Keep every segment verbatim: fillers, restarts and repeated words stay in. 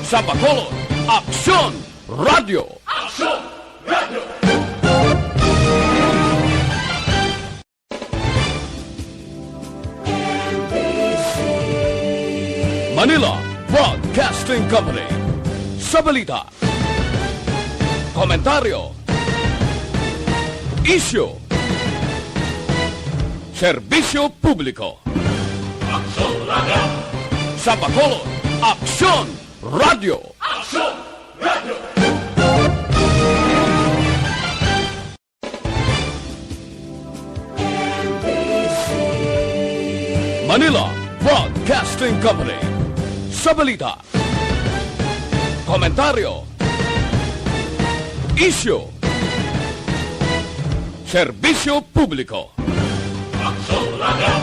Sa Bacolod, Aksyon Radio. Aksyon Radio. Manila Broadcasting Company. Sa balita, komentaryo, isyu, serbisyo publiko. Aksyon Radio. Sa Bacolod, Aksyon Radio. Aksyon Radio. Manila Broadcasting Company. Sa balita, komentaryo, isyu, serbisyo publiko. Aksyon Radio.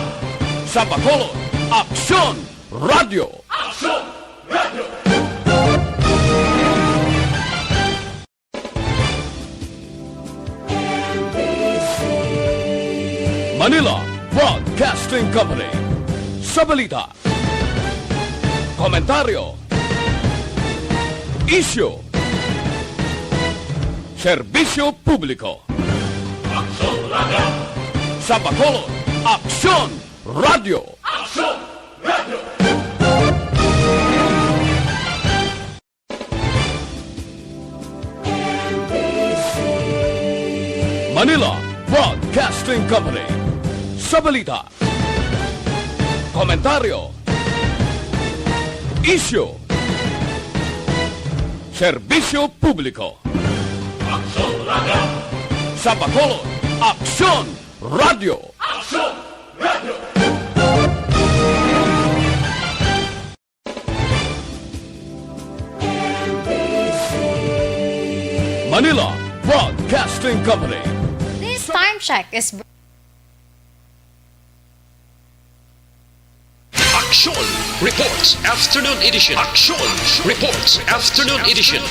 Sa Bacolod, Aksyon Radio. Aksyon Radio. Manila Broadcasting Company. Sa balita, komentaryo, isyu, serbisyo publiko. Aksyon Radio. Sa Bacolod, Aksyon Radio. Aksyon Radio. Manila Broadcasting Company. Sa balita, komentaryo, isyu, serbisyo publiko. Aksyon Radio. Sa Bacolod, Aksyon Radio. Aksyon Radio. Manila Broadcasting Company. This time check is br- Aksyon Reports Afternoon Edition. Aksyon Reports Afternoon Edition.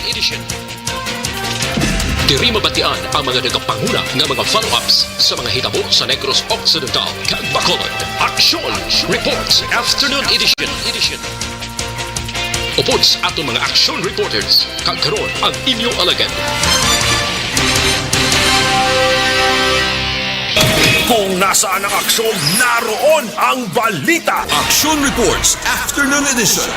Diri mabatian ang mga nagapanguna nga mga follow-ups sa mga hitabo sa Negros Occidental kag Bacolod. Aksyon Reports Afternoon Edition. Upod sa aton mga action reporters, kag karon ang inyo alagad. Kung nasaan ang aksyon, naroon ang balita. Action Reports Afternoon Edition.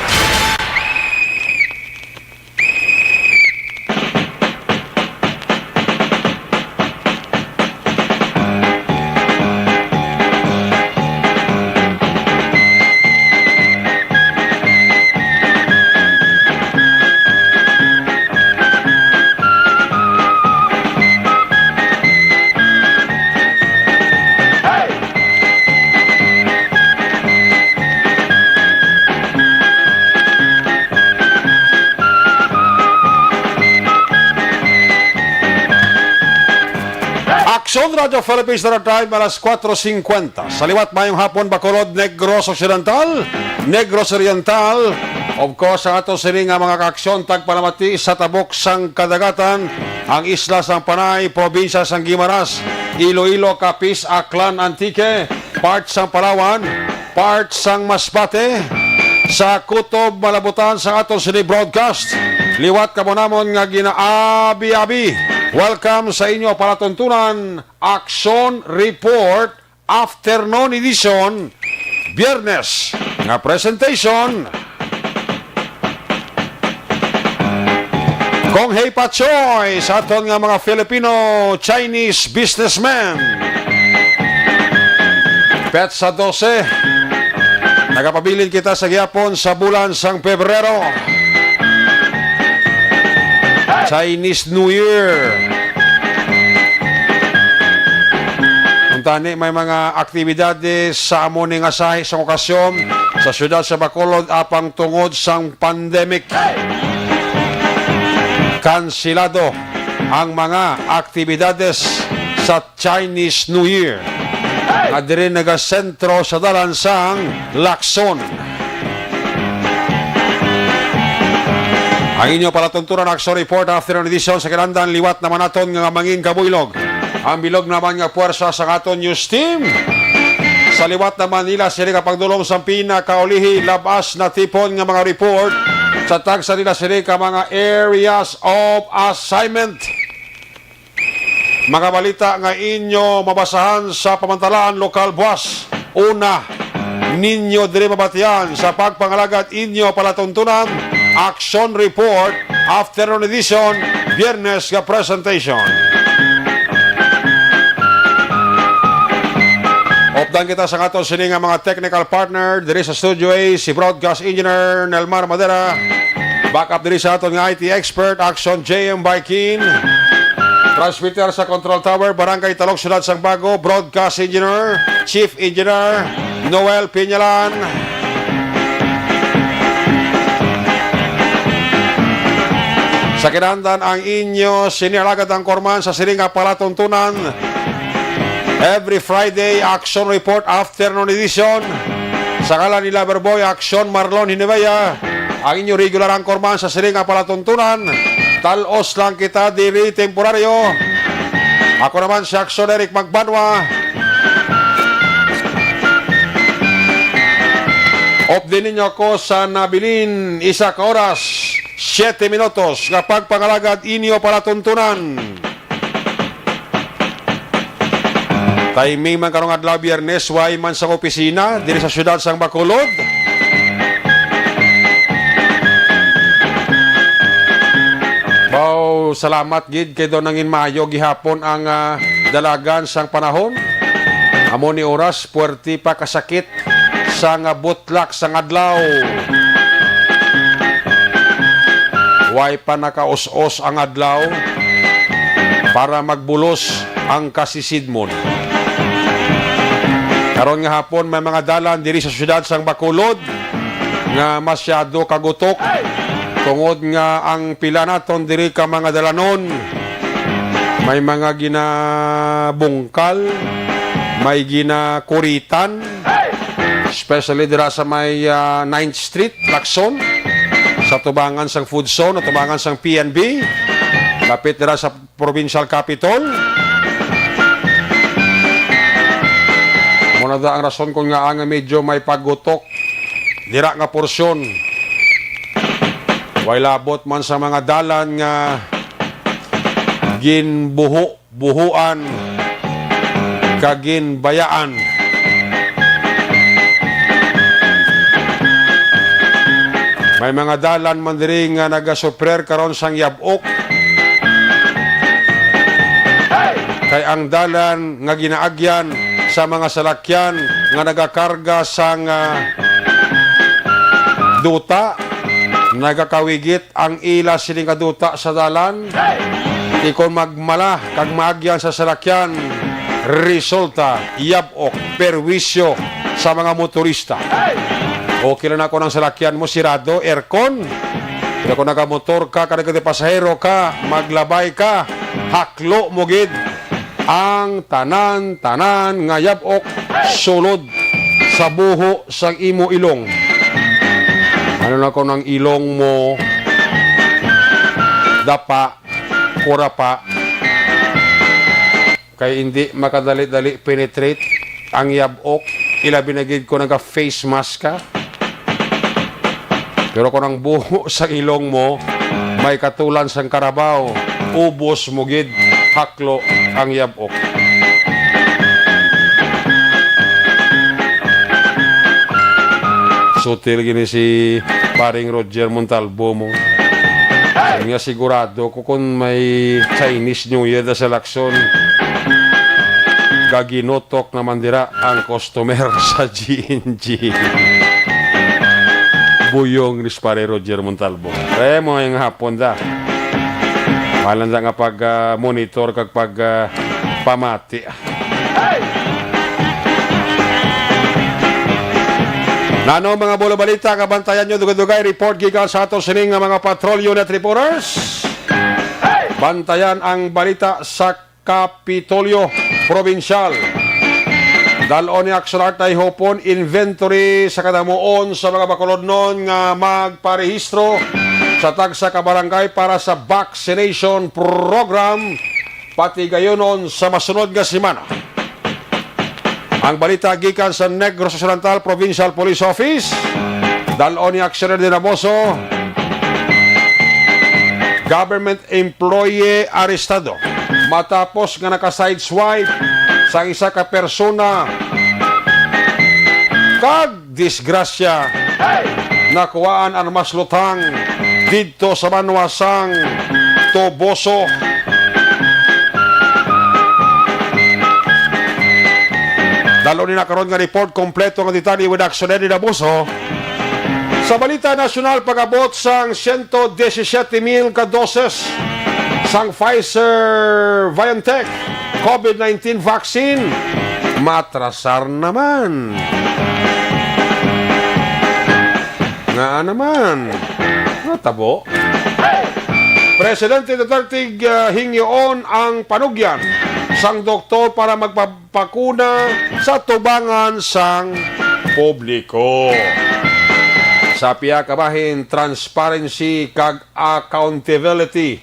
Aksyon Radio Philippines Standard Time, alas kuwatro singkwenta. Sa liwat, mayong hapon, Bacolod, Negros Occidental, Negros Oriental. Of course, ang ato sini nga mga kaaksyon tagpalamati sa tabok sang kadagatan, ang isla sang Panay, probinsya sang Guimaras, Iloilo, Capiz, Aklan, Antique, part sang Palawan, part sang Masbate, sa kutob malabutan sang aton sini broadcast. Liwat kamo namon nga ginaabi-abi. Welcome sa inyo palatuntunan, Action Report Afternoon Edition, Biyernes nga presentation. Kong Hey Pachoy sa aton nga mga Filipino-Chinese businessmen. Petsa dose, nagapabilin kita sa gihapon sa bulan sang Pebrero. Chinese New Year. Kuntani, may mga aktibidades sa amo ni nga sahi sang okasyon sa siyudad sa Bacolod apang tungod sang pandemic, kansilado ang mga aktibidades sa Chinese New Year nga diri nagasentro sa dalan sang Lacson. Ang inyo palatuntunan, Action Report Afternoon Edition, sa kinahanglan liwat naman naton nga mangin kabuylog. Ang bilog naman nga puwersa sa aton news team. Sa liwat naman nila, sila kapagdulong sa pinakaulihi, labas na tipon nga mga report. sa tagsa nila sini ka mga areas of assignment. Mga balita nga inyo mabasahan sa pamantalaan lokal buwas. Una, ninyo diri mabatian sa pagpangalagad inyo palatuntunan, Action Report, afternoon edition, Biyernes nga presentation. Updan kita sa aton sini nga mga technical partner diri sa Studio A, si Broadcast Engineer Nelmar Madera. Backup diri sa aton nga I T expert, Action J M Baikin. Transmitter sa Control Tower, Barangay Talog, Siyudad sang Bago, Broadcast Engineer, Chief Engineer, Noel Piñalan. Sa kinahanglan ang inyo sini alagad anchorman sa sini nga palatuntunan. Every Friday, Action Report Afternoon Edition. Sa ngalan ni Loverboy Action Marlon Hinebea, ang inyo regular anchorman sa sini nga palatuntunan. Tal-os lang kita diri temporaryo. Ako naman si Action Eric Magbanwa. Update ninyo ako sa nabilin, isa ka oras, siyete minutos nga pagpangalagad inyo palatuntunan. Timing man karong adlaw, Biyernes, way man sa opisina diri sa siyudad sang Bacolod. Wow, salamat gid kay daw nangin maayo gihapon ang, ah, dalagan sang panahon. Amo ni oras, puwerte pa kasakit sang butlak sang adlaw. Way pa nakaus-os ang adlaw para magbulos ang kasisidmon. Karon nga hapon, may mga dalan diri sa siyudad sang Bacolod nga masyado kagutok, tungod nga ang pila naton diri ka mga dalanon may mga ginabungkal, may ginakuritan, especially dira sa may, ah, Ninth Street, Lacson, sa tubangan sang Food Zone, sa tubangan sang P N B, lapit dira sa Provincial Capitol. Mao na da ang rason kon ngaa nga medyo may paggutok dira nga porsyon. Way labot man sa mga dalan nga ginbuho-buhoan kag ginbayaan. May mga dalan man diri nga nagasuprer karon sang yab-ok. Kay ang dalan nga ginaagyan sa mga salakyan nga nagakarga sang, ah, duta, nagakawigit ang ila sini nga duta sa dalan. Ikon magmala kag maagyan sa salakyan, resulta yab-ok, perwisyo sa mga motorista. Okay lang na kung ang salakyan mo sirado, aircon. Pero kung nagamotor ka, kag nagapasahero ka, maglabay ka, haklo mo gid ang tanan-tanan nga yab-ok sulod sa buho sang imo ilong. Ano na kung ang ilong mo dapa, kurapa, kay hindi makadali-dali penetrate ang yab-ok, ilabi na gid kung naga-face mask ka. Pero kung ang buho sa ilong mo may katulan sang karabaw, ubos mo gid, haklo ang yab-ok. Sutil gini si Paring Roger Montalbo mo. Nga sigurado ko kung may Chinese New Year na sa Lacson, gaginutok naman dira ang customer sa G N G. Buyong ni Pare Roger Montalbo. Pre, mo nga hapon da. Malan da nga pag, ah, monitor kag pag, ah, pamati. Nano, mga bulo balita, kabantayan nyo, dugay-dugay, report gikan sa ato sining nga mga patrol unit reporters. Bantayan ang balita sa Kapitolyo Probinsyal. Dal-on ni Action Art Ay Hopon inventory sa kadamuon sa mga Bacolodnon nga magparehistro sa tagsa ka barangay para sa vaccination program, pati gayunon sa masunod nga semana. Ang balita gikan sa Negros Occidental Provincial Police Office. Dal-on ni Action Art Dinaboso. Government employee arestado matapos nga naka-sideswipe sang isa ka persona kag disgrasya, nakuhaan ang mas lutang didto sa banwa sang Toboso. Dalo ni na karon nga report, kompleto nga detalye with Action Eddie Dabuso. Sa balita nasyonal, pag-abot sang siyento disisiete mil ka doses sang Pfizer-BioNTech COVID nineteen vaccine, matrasar naman. Nga naman. Natabo. Presidente Duterte, ah, hingyoon ang panugyan sang doktor para magpabakuna sa tubangan sang publiko. Sa pihak bahin, transparency kag accountability.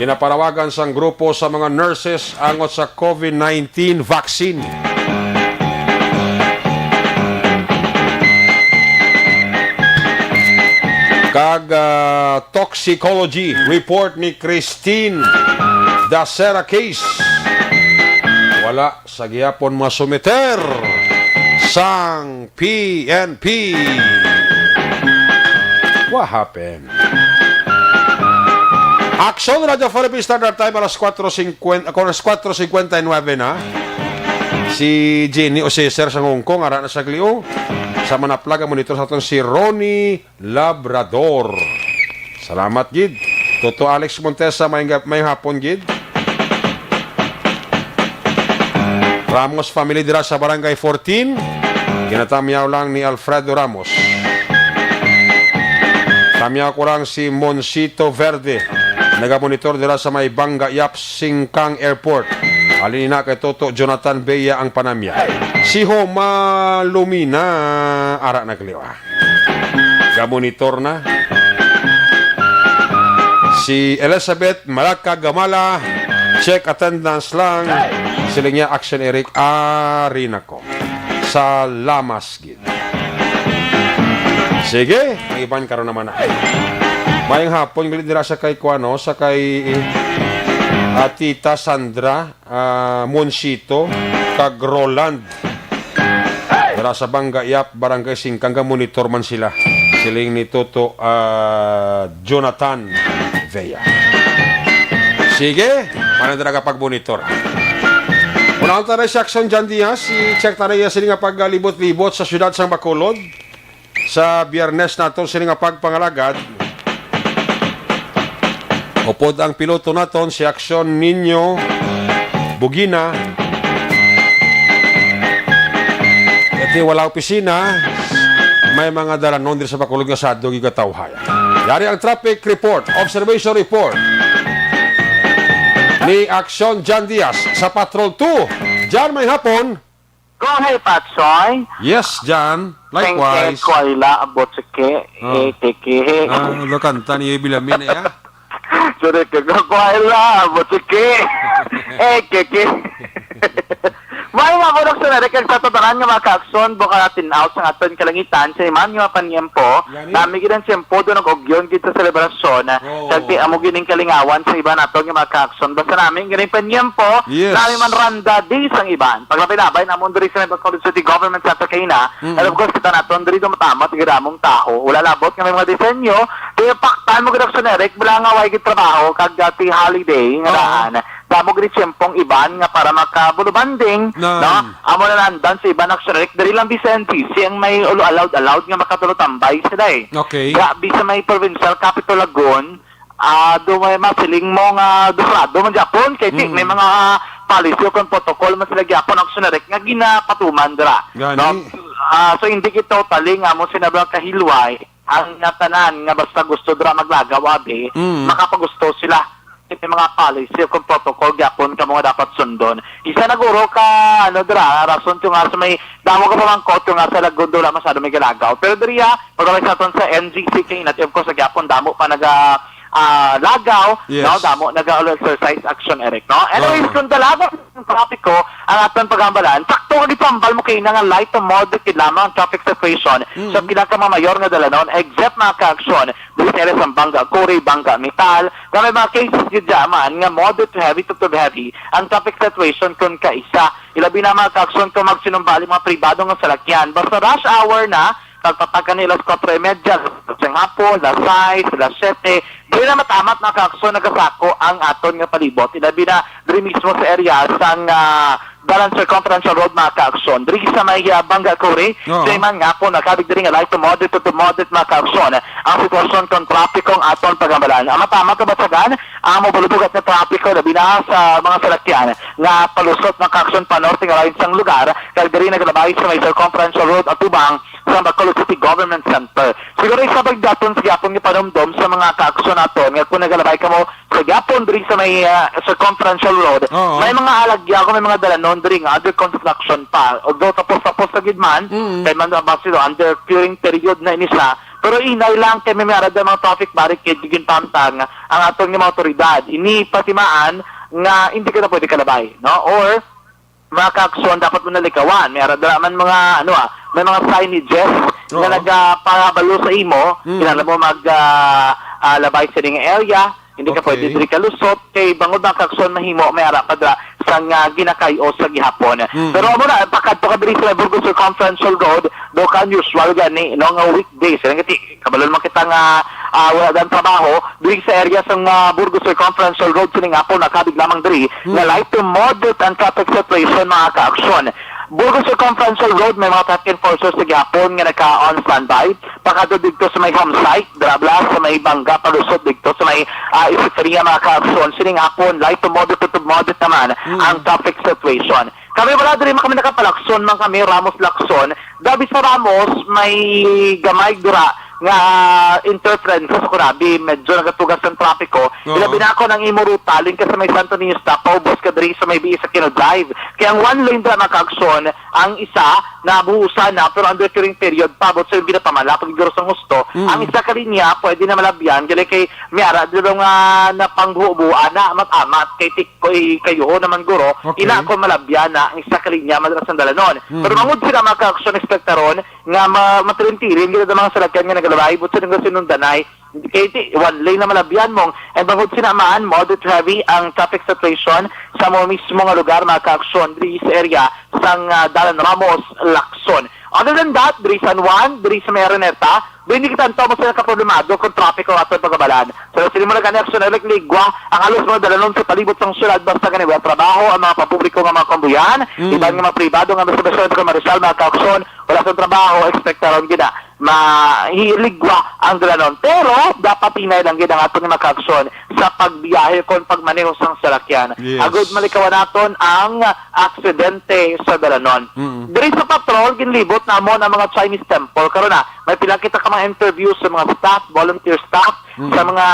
Ginapanawagan sang grupo sa mga nurses angot sa COVID nineteen vaccine. Kag, ah, toxicology report ni Christine Dacera case. Wala sa gihapon masumiter sang P N P. What happened? Action Radyo Philippines, Standard Time, alas kuwatro singkwenta, ako, alas kuwatro singkwenta y nuebe na. Si Jenny o si Sir sa Hong Kong, ara na sa Glio. Sa Manaplag, ang monitor sa aton si Ronnie Labrador. Salamat gid. Toto Alex Montesa, may, may hapon gid. Ramos family dira sa Barangay fourteen. Ginatamyaw lang ni Alfredo Ramos. Tamyaw ko lang si Monsito Verde. Nagamonitor dira sa may Bangga Yap Singkang Airport. Halin na kay Toto Jonathan Bea ang panamya. Si Homa Lumina, ara na kaliwa. Gamonitor na. Si Elizabeth Malaka Gamala, check attendance lang. Siling niya, Action Eric, ari na ko. Sa lamas gid. Sige, ang iban karon naman na. Mayang hapon, gali dira sa kay kuano, sa kay, ah, Tita Sandra, ah, Monsito, kag Roland. Dira sa Bangga Yap, Barangay Singkang, ga-monitor man sila. Siling ni Toto, ah, Jonathan Vea. Sige, manang dira ka pag-monitor. Unahon ta na si Action John Diaz, i-check ta na iya sini nga paglibot-libot sa siyudad sang Bacolod. Sa Biyernes naton sini nga pagpangalagad, upod ang piloto naton, si Action Nino Bugina. Iti wala opisina, may mga dalanon diri sa Bacolod nga sadto gigatawhay. Yari ang traffic report, observation report ni Action John Diaz sa Patrol two. John, may hapon. Go ahead, Patsoy. Yes, John. Likewise. Tengke, koila, abotsike, Oh. Ekeke. Ah, ano kanta ni Bilamin, eh, ah? Sorry, ka, koila, abotsike, Ekeke. May mga bulok sa narik, ang sa tabangan nga mga kaakson, bukal natin out sa aton kalangitan, sa iman nga mga panyempo, Gani? Nami gid ang tiyempo, doon nag-ugyon gid sa selebrasyon, Oh. Kag di amo gid ang kalingawan sa iban naton nga mga kaakson. Basta nami gid ang panyempo, Yes. Nami man randa, di sang iban. Paglabay-labay namon diri sa Bacolod City Government Center kaina, Mm-mm. And of course, kita naton diri dumatama, tigir among taho. Wala labot nga may mga disenyo, kaya paktan mo gid, Action Eric, wala nga way gid trabaho, kag, ah, ti holiday nga Oh. daan. Damo gid tiyempong iban nga para makabulubanding, Nan. No? Amo na nandan sa iban, Action Eric, diri lang Vicente, siyang may ulo allowed, allowed nga makatulotambay sila, eh. Okay. Grabe sa may provincial capital Lagun, ah, do may masiling mo nga dorado man gyapon, kay di, Mm. may mga policy o kon protocol man sila gyapon, Action Eric, nga ginapatuman dira, Gani. No? Ah, so, hindi gid totally nga mo sinabi ang kahilway, ang nga tanan nga basta gusto dira maglagaw, abi, Mm. makapagusto sila. May mga policy o kon protocol gyapon kamo nga dapat sundon. Isa na guro ka, ano, dira, rason to nga sa may damo ka pamangkot to nga sa Lagun do wala masyado may galagaw. Pero diri, ah, pag sa aton sa N G C kaina, of course, gyapon damo pa naga, ah, lagaw, Yes. No? Damo naga-exercise, Action Eric, no? Anyways, Oo. Kung talaga trapiko ang aton paghambalan. Sakto nga gipahambal mo kaina nga light to moderate gid lamang ang traffic situation Mm. sa pila ka mga mayor nga dalanon, except, mga kaaksyon, diri sa area sang Banga Kuri, Banga Metal, nga may mga cases gid dya man nga moderate to heavy to, to heavy ang traffic situation kon kaisa. Ilabi na, mga kaaksyon, kung magsinumbali mga pribado nga salakyan. Basta rush hour na, pagpatag ka nila sa kwatro y media, sa hapon, alas sais, alas siyete, diri na matamat, mga kaaksyon, nagasako ang aton nga palibot. Ilabi na diri mismo sa area sang, ah, Dalan Circumferential Road, mga kaaksyon. Diri sa may, ah, Banga Kuri, Oo. sa man nga po, nakabig diri nga light to moderate to, to moderate, mga kaaksyon. Ang sitwasyon kung trapiko ang aton paghambalan. Ang matamat kabasagan, ang mabalubugat nga trapiko, labi na sa mga salakyan nga palusot, mga kaaksyon, pa norte nga lain sang lugar, kag diri nagalabay sa may Circumferential Road atubang sa Bacolod City Government Center. Siguro isa pag daton sa gyapon nga panumdom sa mga kaaksyon naton nga kung nagalabay kamo sa gyapon diri sa may, ah, Circumferential Road, Oo. may mga alagya ko, may mga dalanon diri nga under construction pa. Although tapos-tapos na gid man, Mm. kay man ba sila under curing period na ini siya. Pero inay lang kay may, may ara mga traffic barricade gid pamtang ang aton nga mga otoridad. Ini patimaan nga hindi ka na pwede kalabay, no? Or mga kaaksyon dapat mo nalikawan. May ara dira man mga, ano, ah, may mga signages nga Oo. nagapabalo sa imo, Mm. kinahanglan mo mag, ah, ah, labay sa ining area, hindi ka Okay. pwede diri kalusot, kay bangod mga kaaksyon mahimo, may ara pa dira sa nga ginakay-o sa gihapon. Mm. Pero amo na, pakadto ka diri sa Burgos Circumferential Road, do ka unusual gani, no, nga weekdays. Kaya ngati, kabalo naman kita nga, ah, wala dang trabaho, diri sa area sang, ah, Burgos Circumferential Road, sining hapon, nakabig lamang diri, Hmm. nga light to moderate ang traffic situation, mga kaaksyon. Burgos Circumferential Road, may mga traffic enforcers sa gihapon nga naka-on standby. Pakadto dito sa may home site, drabla sa may Banga, palusot dito sa may, ah, Isipria, mga kaaksyon. Sining hapon, light to moderate to moderate naman Hmm. ang traffic situation. Kami wala diri, kami nakapalakson man kami, Ramos Lacson. Dabi sa Ramos, may gamay dira nga interference sa Conabi. Medyo nagatugas ang trapiko. Oo. Ilabi na ako ng imo ruta, halin ka sa may Santo Niño stop, paubos ka diri sa may B E sa Aquino Drive. Kaya ang one lane dira, mga kaaksyon, ang isa nabuhusan na, pero under curing period pa, but sa yung ginapamala, pag siguro sa gusto, Mm. ang isa ka linya, pwede na malabyan, gali kay may ara dito nga napangbuho-buho, ana, amat-amat, kay tik-, kay kayo naman, guro, Okay. ina ko malabyan na ang isa ka linya, madala sa dalanon. Mm. Pero mangod sila, mga kaaksyon, ekspektaron nga ma-, matirim-tirim gid ang mga salakyan nga nagalabay, but sa nang sinundanay, kay ti, one lane na malabyan mong, and bangod sila man, moderate heavy ang traffic situation sa mo mismo nga lugar, mga kaaksyon, diri sa area sang, ah, Dalan Ramos, Lacson. Other than that, diri San Juan, diri sa may Araneta, hindi kita antaw mas nakaproblemado kung trapiko ang aton pagkabalan. Sa sila mo na gani aksyon, Eric Ligwa, ang halos mga dalanon sa palibot sang syudad, basta gani wala trabaho, ang mga pampubliko nga mga kambuyan, Mm. iban nga mga pribado nga mga establisyon sa Marisal, mga kaaksyon, wala sa trabaho, ekspektaron gid na mahiligwa ang dalanon. Pero dapat hinay lang gid ang aton nga mga kaaksyon sa pagbiyahe kon pagmaneho sang salakyan. Yes. Agud malikawan naton ang aksidente sa dalanon. Mm. Diri sa patrol, ginlibot namon ang mga Chinese temple. Karon na, may pila kita ka mga interview sa mga staff, volunteer staff, Mm. sa mga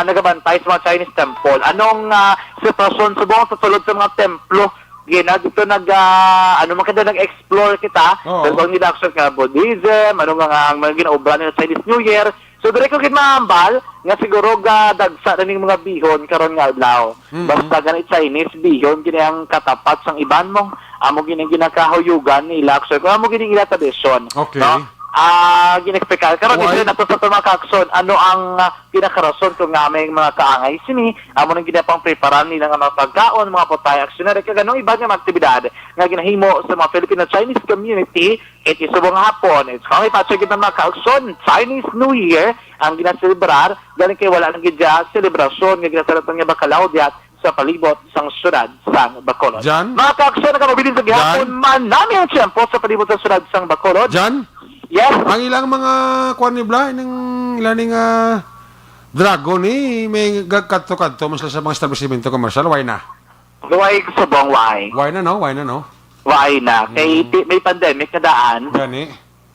nagabantay sa mga Chinese temple. Anong, ah, sitwasyon subong sa sulod sa mga templo? Gina, dito nag, ah, ano man kada nag-explore kita. Oo. Pero ang nila action ka Buddhism, ano nga nga ang mga ginaobra nila Chinese New Year. So, diri ko gid mahambal nga siguro ga dagsa na ning mga bihon karon nga adlaw. Mm. Basta gani Chinese bihon, gini ang katapat sang iban mong amo gini ginakahuyugan nila. So, kung amo gini ila tradisyon, Okay. no? Ah, ginexplicar. Karon, Why? Ito na to sa mga kakson, ano ang, ah, pinakarason kung nga may mga kaangay sini, amo nang ginapang preparan nila nga mga pagkaon, mga putay, aksyon na rin, kag anong iba nga mga aktibidad nga ginahimo sa mga Filipino-Chinese community, it is subong hapon. It's kami pa, check it mga kaugson, Chinese New Year, ang ginaselebrar, galing kay wala lang gid siya selebrasyon nga ginasalat nga bakalaw dihat sa palibot sang syudad sang Bacolod. Jan? Mga kaugson, nakamabilin sa gihapon, Jan? Man nami ang tiyempo sa palibot sa syudad sang Bacolod. Jan? Yes. Ang ilang mga kuan ni Bla, ilang, ilang ni nga dragon ni, may gagkadto-kadto man sila sa mga establishmento komersyal, why na? Why subong, why? Why na, no? Why na, no? Why na? Kay Mm. ti-, may pandemic na daan. Gani.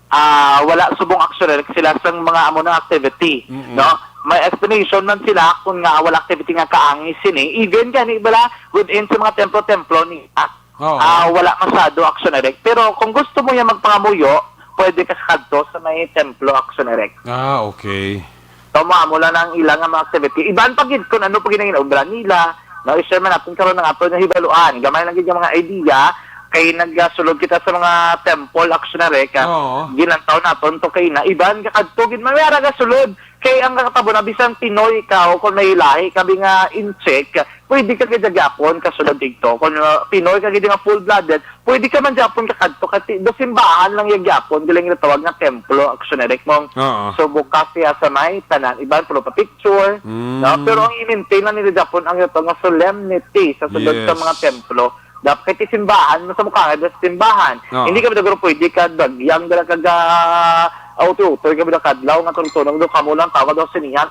Ah, wala subong aksyon sila sa mga amo na activity, Mm-mm. no? May explanation man sila kung nga wala activity nga kaangay sini. Even gani bala within sa mga templo-templo nila, Oo. ah, wala masyado aksyon direct. Pero kung gusto mo yan magpangamuyo, pwede ka sa kadto sa may templo aksyon direct. Ah, okay. So, mo, amo lang ang ilang nga mga activity. Iban pa gid kung ano pa gid ang obra nila, No, i-share man naton karon ang aton nahibaluan. Gamay lang gid nga mga idea kay nagasulod kita sa mga temple, Action Eric, ah, Oo. Gilantaw naton to kay na iban ka kadto gid may ara gasulod. Kay ang kakatabo na bisan Pinoy ikaw, kung may lahi ka bi nga incheck, pwede ka gid gyapon kasulod dito. Kung, ah, Pinoy ka gid nga full-blooded, pwede ka man gyapon kakadto kasi do simbahan lang yung gyapon, galing natawag nga templo, Action Eric, mong Oo. So, bukas siya sa may tanan, iban puro pa picture, Mm. no? Pero ang i-maintain lang nila gyapon ang ito nga solemnity sa sulod sa Yes. mga templo. Dapat kay ti simbahan, mas mukha nga sa simbahan. Oo. Hindi ka ba pwede ka dagyang dala ka ga auto-auto ka ba kadlaw nga tuntunon do kamo lang tawag daw sinihan.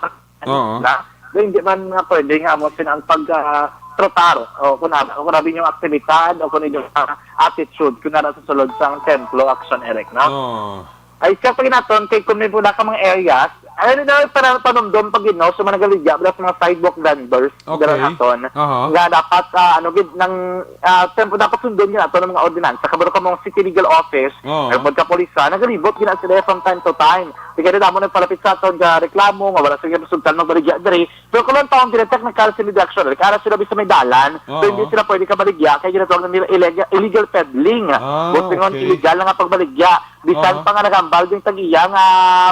Oo. Na, do hindi man nga pwede nga mo sila ang pag, ah, tratar o kung ano, kung grabe yung aktibidad o kung inyong, ah, attitude kung nara sa sulod sang templo, Action Eric, no? Oo. Ay, siya pag naton, kay kung may pula ka mga areas, ay, ano na, para panumdom pag, you know, sa mga nagaligya, sa mga sidewalk vendors, Okay. dala naton, Aha. nga dapat, ah, ano, gid, nang, ah, tempo, dapat sundon nga nato ng mga ordinansa, kabalo ka mga city legal office, Oo. airport kapulisan, nagalibot gina sila from time to time. Di kaya damo nagpalapit sa aton nga reklamo, nga wala sila resulta magbaligya diri. Pero kung lang taong gina-technical sa reduction, like, ara sila bisa may dalan, Oo. so hindi sila pwede kabaligya, kaya ginatawag na nila illegal, illegal peddling. Ah, Buti nga okay. illegal na nga pagbaligya. Bisan Aha. pa nga nagambal din tag-iya nga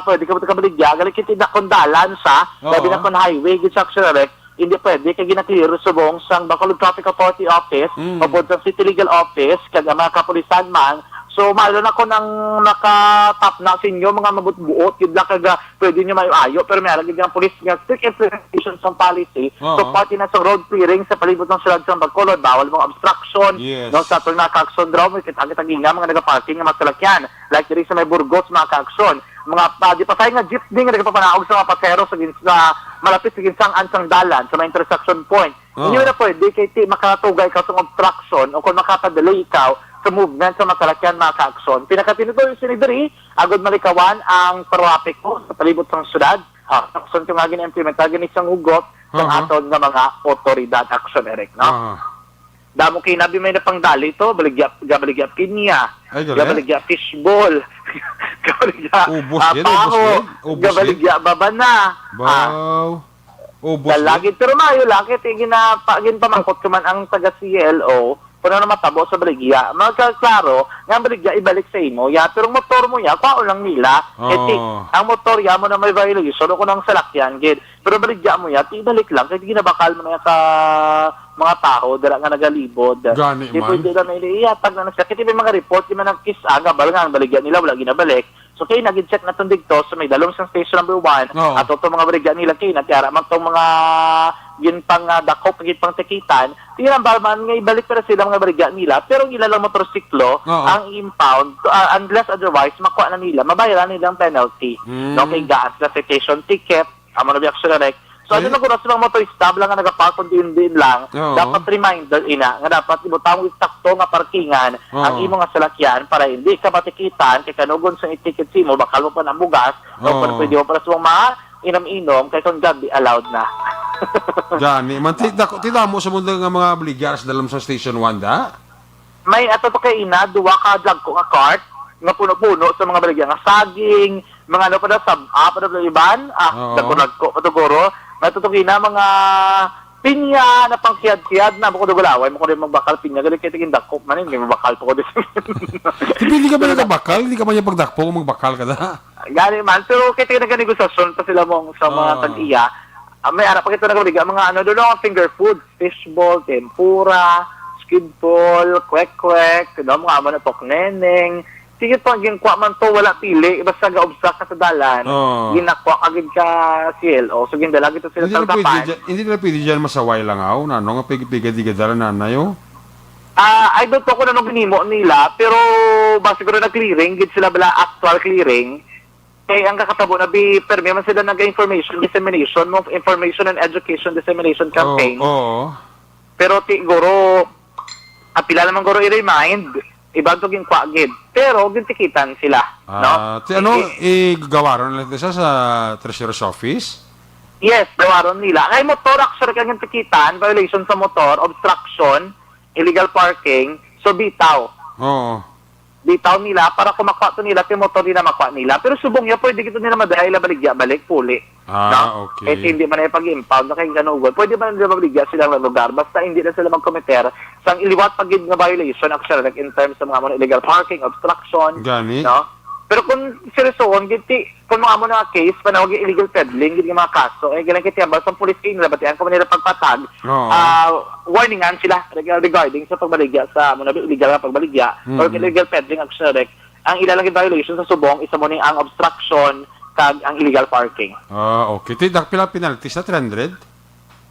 pwede ka kabaligya, gali kiti na kung dalan sa, Oo. labi na kung highway, gid sa Action Eric, hindi pwede, kay gina-clear subong sang Bacolod Traffic Authority Office, Mm. o po sa City Legal Office, kag ang mga kapulisan man. So, malo na ko nang nakatap na sa inyo, mga mabutbuot, gid lang kag, ah, pwede nyo maayo-ayo, pero may alagid nga pulis nga strict implementation sa policy. Oo. So, pati na sa road clearing sa palibot ng siyudad sa Bacolod, bawal mga obstruction, Yes. no, sa atong mga ka-action draw, may kita-kita nga mga nagaparking nga mga salakyan. Like diri sa may Burgos, mga ka-action. Mga pa, di pa tayo nga jeepney nga nagpapanaog sa mga pasahero sa gins-, sa malapit sa ginsangan sang dalan, sa mga intersection point. Oo. Hindi na pwede kay ti makatugay ka sa obstruction o kung makapa-delay ikaw sa movement sa mga salakyan, mga ka-action. Pinakatinutoy sini diri, agod malikawan ang trapiko sa palibot sang syudad. Ah, action ko nga gina-implementar gani sang hugot sang Aha. aton nga mga otoridad, Action Eric, no? Aha. Damo kay nabi may napangdali to, baligya, gabaligya pinya, Ay, gali. gabaligya fishball, gabaligya Ubos ah, yan, ubos paho, yan. Ubos yan. gabaligya babana. Ah, Baw. Ubos yan. Dalagit, pero maayo lang, kay ti ginapa-, ginpamangkot ko man ang taga C L O, kung ano matabo sa baligya. Magkaklaro, nga ang baligya ibalik sa imo, ya, pero ang motor mo, ya, kwaon lang nila. Kay ti, Oo. ang motor, ya, mo na may violation, o kung ang salakyan, gid. Pero baligya mo, ya, ti ibalik lang, kay ginabakal mo na yan sa mga tao, dala nga nagalibod. Gani Di man. pwede lang na ilihatag na na siya. Kay ti may mga report, di man nagkis-, ah, gabal nga, ang baligya nila, wala ginabalik. So, kay nag-check na tong dito, so may dalom sa station number one, Oo. at itong mga baligya nila, kay natiara man tong mga ginpang, ah, dakop, ginpang tikitan, tinambal man nga ibalik para sila mga baligya nila, pero ang ila lang motorsiklo, Oo. ang impound, to, ah, unless otherwise, makuha na nila, mabayaran nilang penalty. Mm. No, kay gaan sila citation ticket, amo na biyak sila, like, So, ano Eh? na kung sa mga motorista lang nga nagapark kung diin-diin lang, Oo. dapat reminder ina nga dapat ibutang mo eksakto nga parkingan Oo. ang imo nga salakyan para hindi ka matikitan kay kanugon sa itiket sa imo, bakal mo pa na bugas, o kung Oo. pwede mo para sa mga inom-inom, kay kung gabi, allowed na. Gani, man, ti-, dako, ti damo sa mundo nga mga baligya sa dalom sa Station one, da? May ato to kay ina, duwa ka dagko nga cart, nga puno-puno sa mga baligya nga saging, mga ano pa daw, sab-, ah, pa daw iban, ah, Oo. dagko-dagko pa to, guro. May ato to kay ina, mga pinya, na pangkiyad-kiyad na, bukod gulaway, mo ko rin magbakal pinya, gali kay tigin dako, man, hindi magbakal pa ko din. Hindi ka ba nagabakal? Hindi ka ba niya pagdakpo kung magbakal ka na? Gani man, pero kay tigin nagkanegosasyon pa sila mong sa mga Ah. tag-iya. Ah, may ara pa kita nagabaliga, mga ano, doon ang finger food, fishball, tempura, squid ball, kwek-kwek, you know, mga amo na tokneneng. Sige pa, ginkuha man to, wala pili, basta ga-obstruct ka sa dalan, Oo. ginakuha ka gid ka C L O. So, gindala gid to sila Hindi na pwede tanggapan. dyan, hindi na pwede dyan masaway lang, aw, na ano nga pig-, pigad-igad dala na, na, yo? Ah, I don't know kung ano ginimo nila, pero ba siguro na clearing, gid sila bala actual clearing. Kay ang kakatabo na bi, permi man sila nag-information dissemination, mo information and education dissemination campaign. Oo, oo. Pero ti, guro, apila naman guro i-remind, iban to ginkwagid. Pero gintikitan sila, no? Ah, ti ano, I-, i-, igawaron nila sa, sa treasurer's office? Yes, gawaron nila. Kay motor, actually, kang gintikitan, violation sa motor, obstruction, illegal parking, so bitaw. Oo. Bitaw nila para kung makuha to nila, kay motor nila makuha nila. Pero subong niya, pwede gid to nila madala ila baligya balik, puli. Ah, no? Okay. Kay hindi man na pag-impound na kay kanugon. Pwede man nila mabaligya silang lugar, basta hindi na sila mag-committer sang iliwat pa gid nga violation, actually, like, in terms sa mga, mga illegal parking, obstruction, Gani? no? Pero kung seryosohon, gid ti, kung mga mo na case, panawag yung illegal peddling, gid yung mga kaso, eh, ganang kitiambal sa pulis, kay nila, batian ko man nila pagpatag, Oo. ah, warningan sila reg-, regarding sa pagbaligya sa, mo na, illegal nga pagbaligya, or Mm. illegal peddling, actually, ang ilang violation sa subong, isa mo ni ang obstruction, kag ang illegal parking. Ah, okay. Ti, dak-, pila penalty sa three hundred?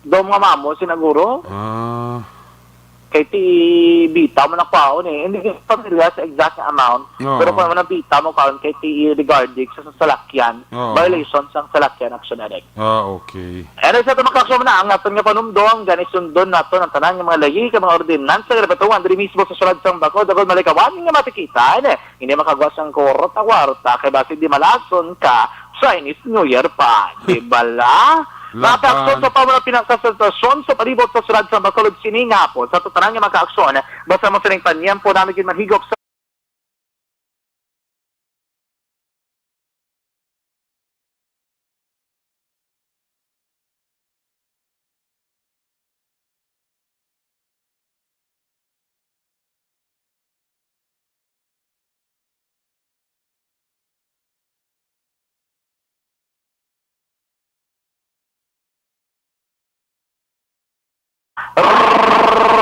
Daw mga mamo, sinaguro. Ah. Kay ti bita mo na kwaon eh. Hindi ko familiar sa exact na amount. Oo. Pero kung ano bita mo kwaon, kay ti regarding sa, sa salakyan, Oo. violation sang salakyan, action direct. Ah, okay. Ano sa tamang kaksyon na ang aton nga panumdom, gani sundon naton ang tanan nga mga layi ka mga ordinansa nga nabatuan diri mismo sa syudad sang Bacolod, dagon malikawan nga matikitan. Hindi makagawas ang kwarta-kwarta kay basi di malason ka Chinese New Year pa. Di bala? Laban. Mga kaksyon sa pamuna pinakasentrasyon sa palibot sa syudad sang Bacolod sini nga hapon. Sa tanan nga mga kaaksyon, basta mo sining panyempo namin gid manhigop sa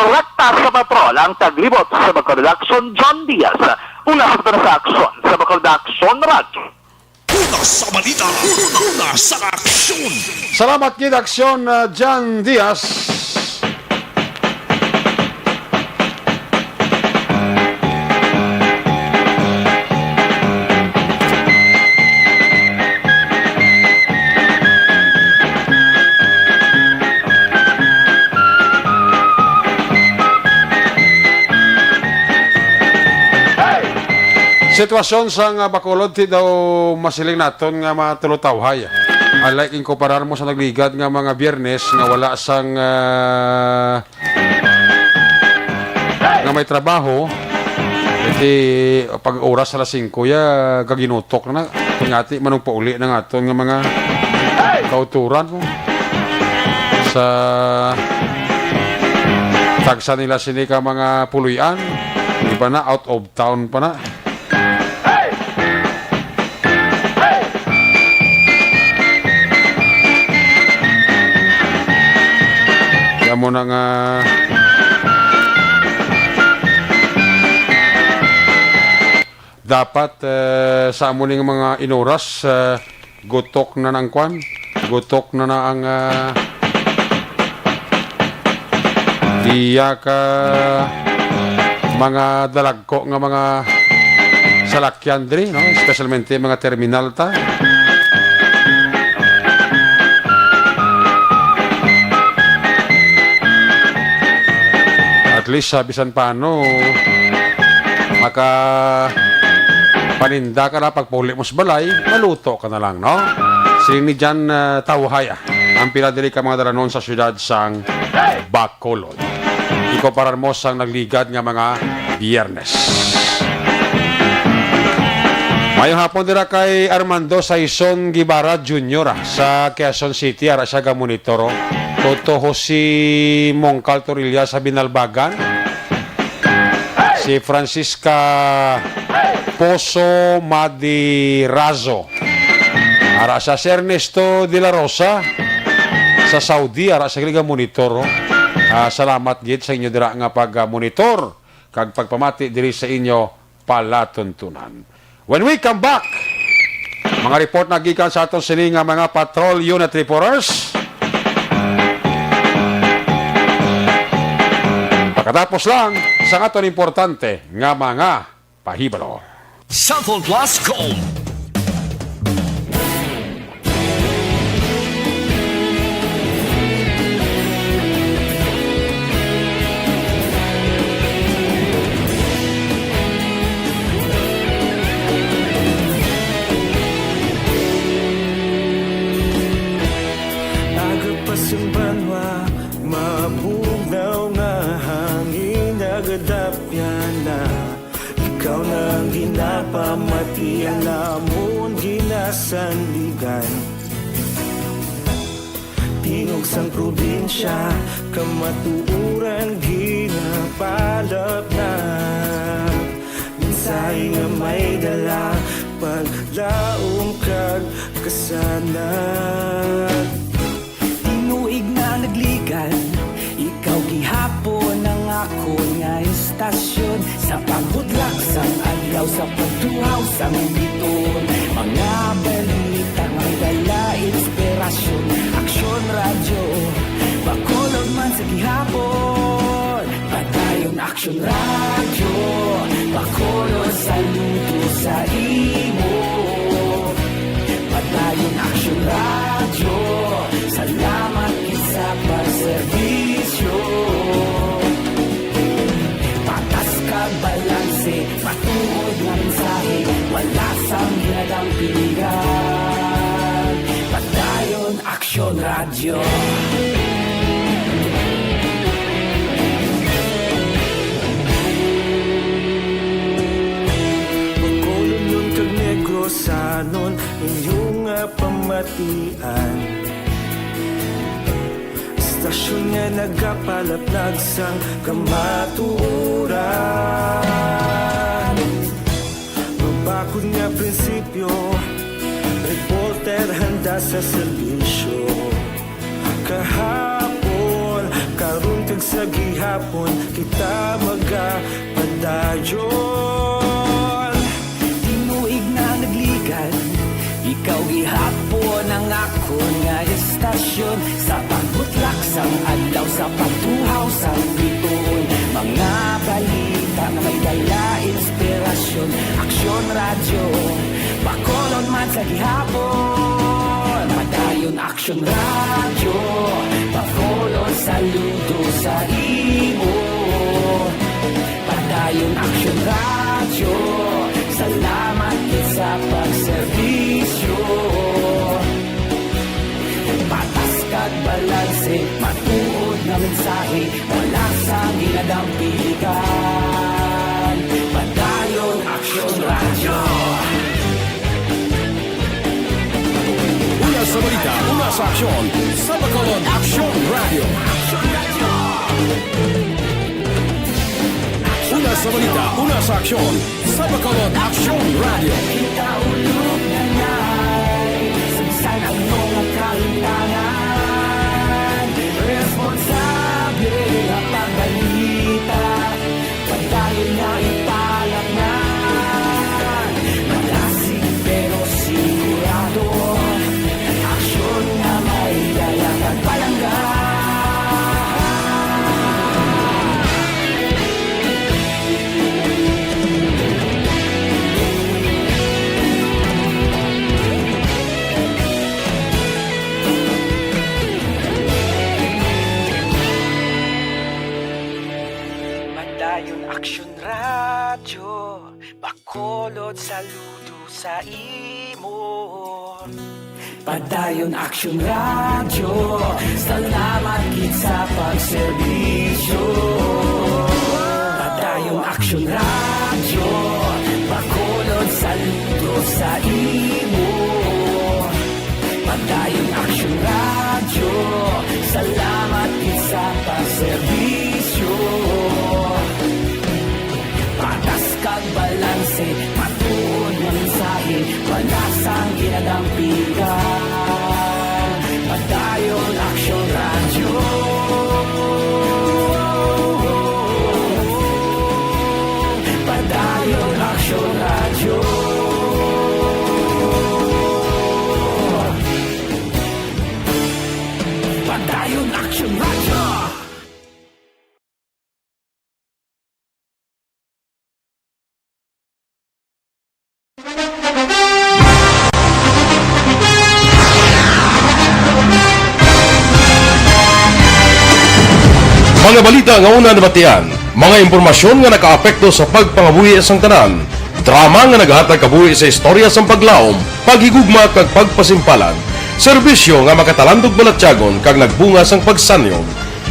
Rekta sa patrol ang taglibot sa Bacolod Action, John Diaz. Una sa aksyon sa Bacolod Action, Radyo. Una sa balita, una sa aksyon. Salamat gid, aksyon, uh, John Diaz. Sitwasyon sa nga Bacolod, ti daw masiling naton nga matulutawhay. Unlike in kumparar mo sa nagligad nga mga Biyernes nga wala sang, ah, nga may trabaho, ti pag oras alas singko ya, gaginutok na. Ngati manong pauli na nga aton nga mga kauturan, no? Sa tagsa nila sini ka mga puloy-an, iba na out of town pa na. Kaya mo na nga dapat, eh, sa amo ning mga inuras, eh, gutok na nang kwan, gutok na na ang, ah, iya ka mga dalagko nga mga salakyan diri, no? Especialmente mga terminal ta. At least, ah, bisan paano, maka paninda ka na, pagpauli mo sa balay, maluto ka na lang, no? Siling ni Jan, ah, Tawhay, ah, ang pila diri ka mga dalanon sa siyudad sang Bacolod. Ikumparar mo sang nagligad nga mga Biyernes. Mayong hapon dira kay Armando Saison Guevara Junior, ah, sa Quezon City, ara siya gamonitor, oh. Toto Jose Mongcal Torilla sa Binalbagan. Si Francisca Poso Madirazo. Ara sa si Ernesto de la Rosa sa Saudi, ara sa Liga Monitor, oh. Ah, salamat gid sa inyo dira nga pag-monitor kag pagpamati diri sa inyo palatuntunan. When we come back, mga report na gikan sa aton sini nga mga patrol unit reporters. Pagkatapos lang sa aton importante nga mga pahibalo. Cellphone Plus Gold. Aga pa sa banwa, mabugnaw nga hangin, nagadapyan na. Ikaw na ang Iya namon ginasandigan. Tingog sang probinsya, kamatuoran ginapalapnag. Mensahe nga may dala, paglaom kag kasanag. Tinuig na nagligan, ikaw gihapon ang akon nga istasyon. Sa pagbudlak sang adlaw, sa pagtuhaw sang bituon, mga balita may dala inspirasyon. Aksyon Radyo, Bacolod man sa gihapon. Padayon Aksyon Radyo, Bacolod, saludo sa imo. Padayon Aksyon Radyo, salamat gid sa pagserbisyo. Patas kag balanse, matuod nga mensahe, wala sang ginadampigan. Padayon Aksyon Radyo. Bacolodnon kag Negrosanon, inyo nga pamatian. Istasyon nga nagapalapnag sang kamatuoran. Mabakod nga prinsipyo, reporter handa sa serbisyo. Kahapon, karon kag sa gihapon, kita magapadayon. Tinuig na nagligan, ikaw gihapon ang akon nga istasyon. Sa pagbutlak sang adlaw, sa pagtuhaw sang bituon, mga balita nga may dala inspirasyon. Aksyon Radyo, Bacolod man sa gihapon. Padayon Aksyon Radyo, Bacolod, saludo sa imo. Padayon Aksyon Radyo, salamat gid sa pagserbisyo. Patas kag balanse, matuod nga mensahe, wala sang ginadampigan. Padayon Aksyon Radyo. Una sa balita, una sa aksyon, sa Bacolod Aksyon Radyo. Una sa balita, una sa aksyon, sa Bacolod Aksyon Radyo. Kita ulog na ngay, sa bisan ano nga kahimtangan, responsable nga pagbalita. Padayon nga ipalapngan, malasig pero sigurado. Aksyon nga may dala kag palangga. Padayon Aksyon Radyo, Bacolod, saludo sa imo. Padayon Aksyon Radyo, salamat gid sa pagserbisyo. Padayon Aksyon Radyo, Bacolod, saludo sa imo. Padayon Aksyon Radyo, salamat gid sa pagserbisyo. Patas kag balanse, matuod nga mensahe, wala sang ginadampigan. Padayon Aksyon Radyo. Padayon Aksyon Radyo. Padayon Aksyon Radyo. Mga balita nga una nabatian, mga impormasyon nga nakaapekto sa pagpangabuhi sang tanan, drama nga nagahatag kabuhi sa istorya sang paglaom, paghigugma kag pagpasimpalan, serbisyo nga makatalandog balatyagon kag nagbunga sang pagsanyog.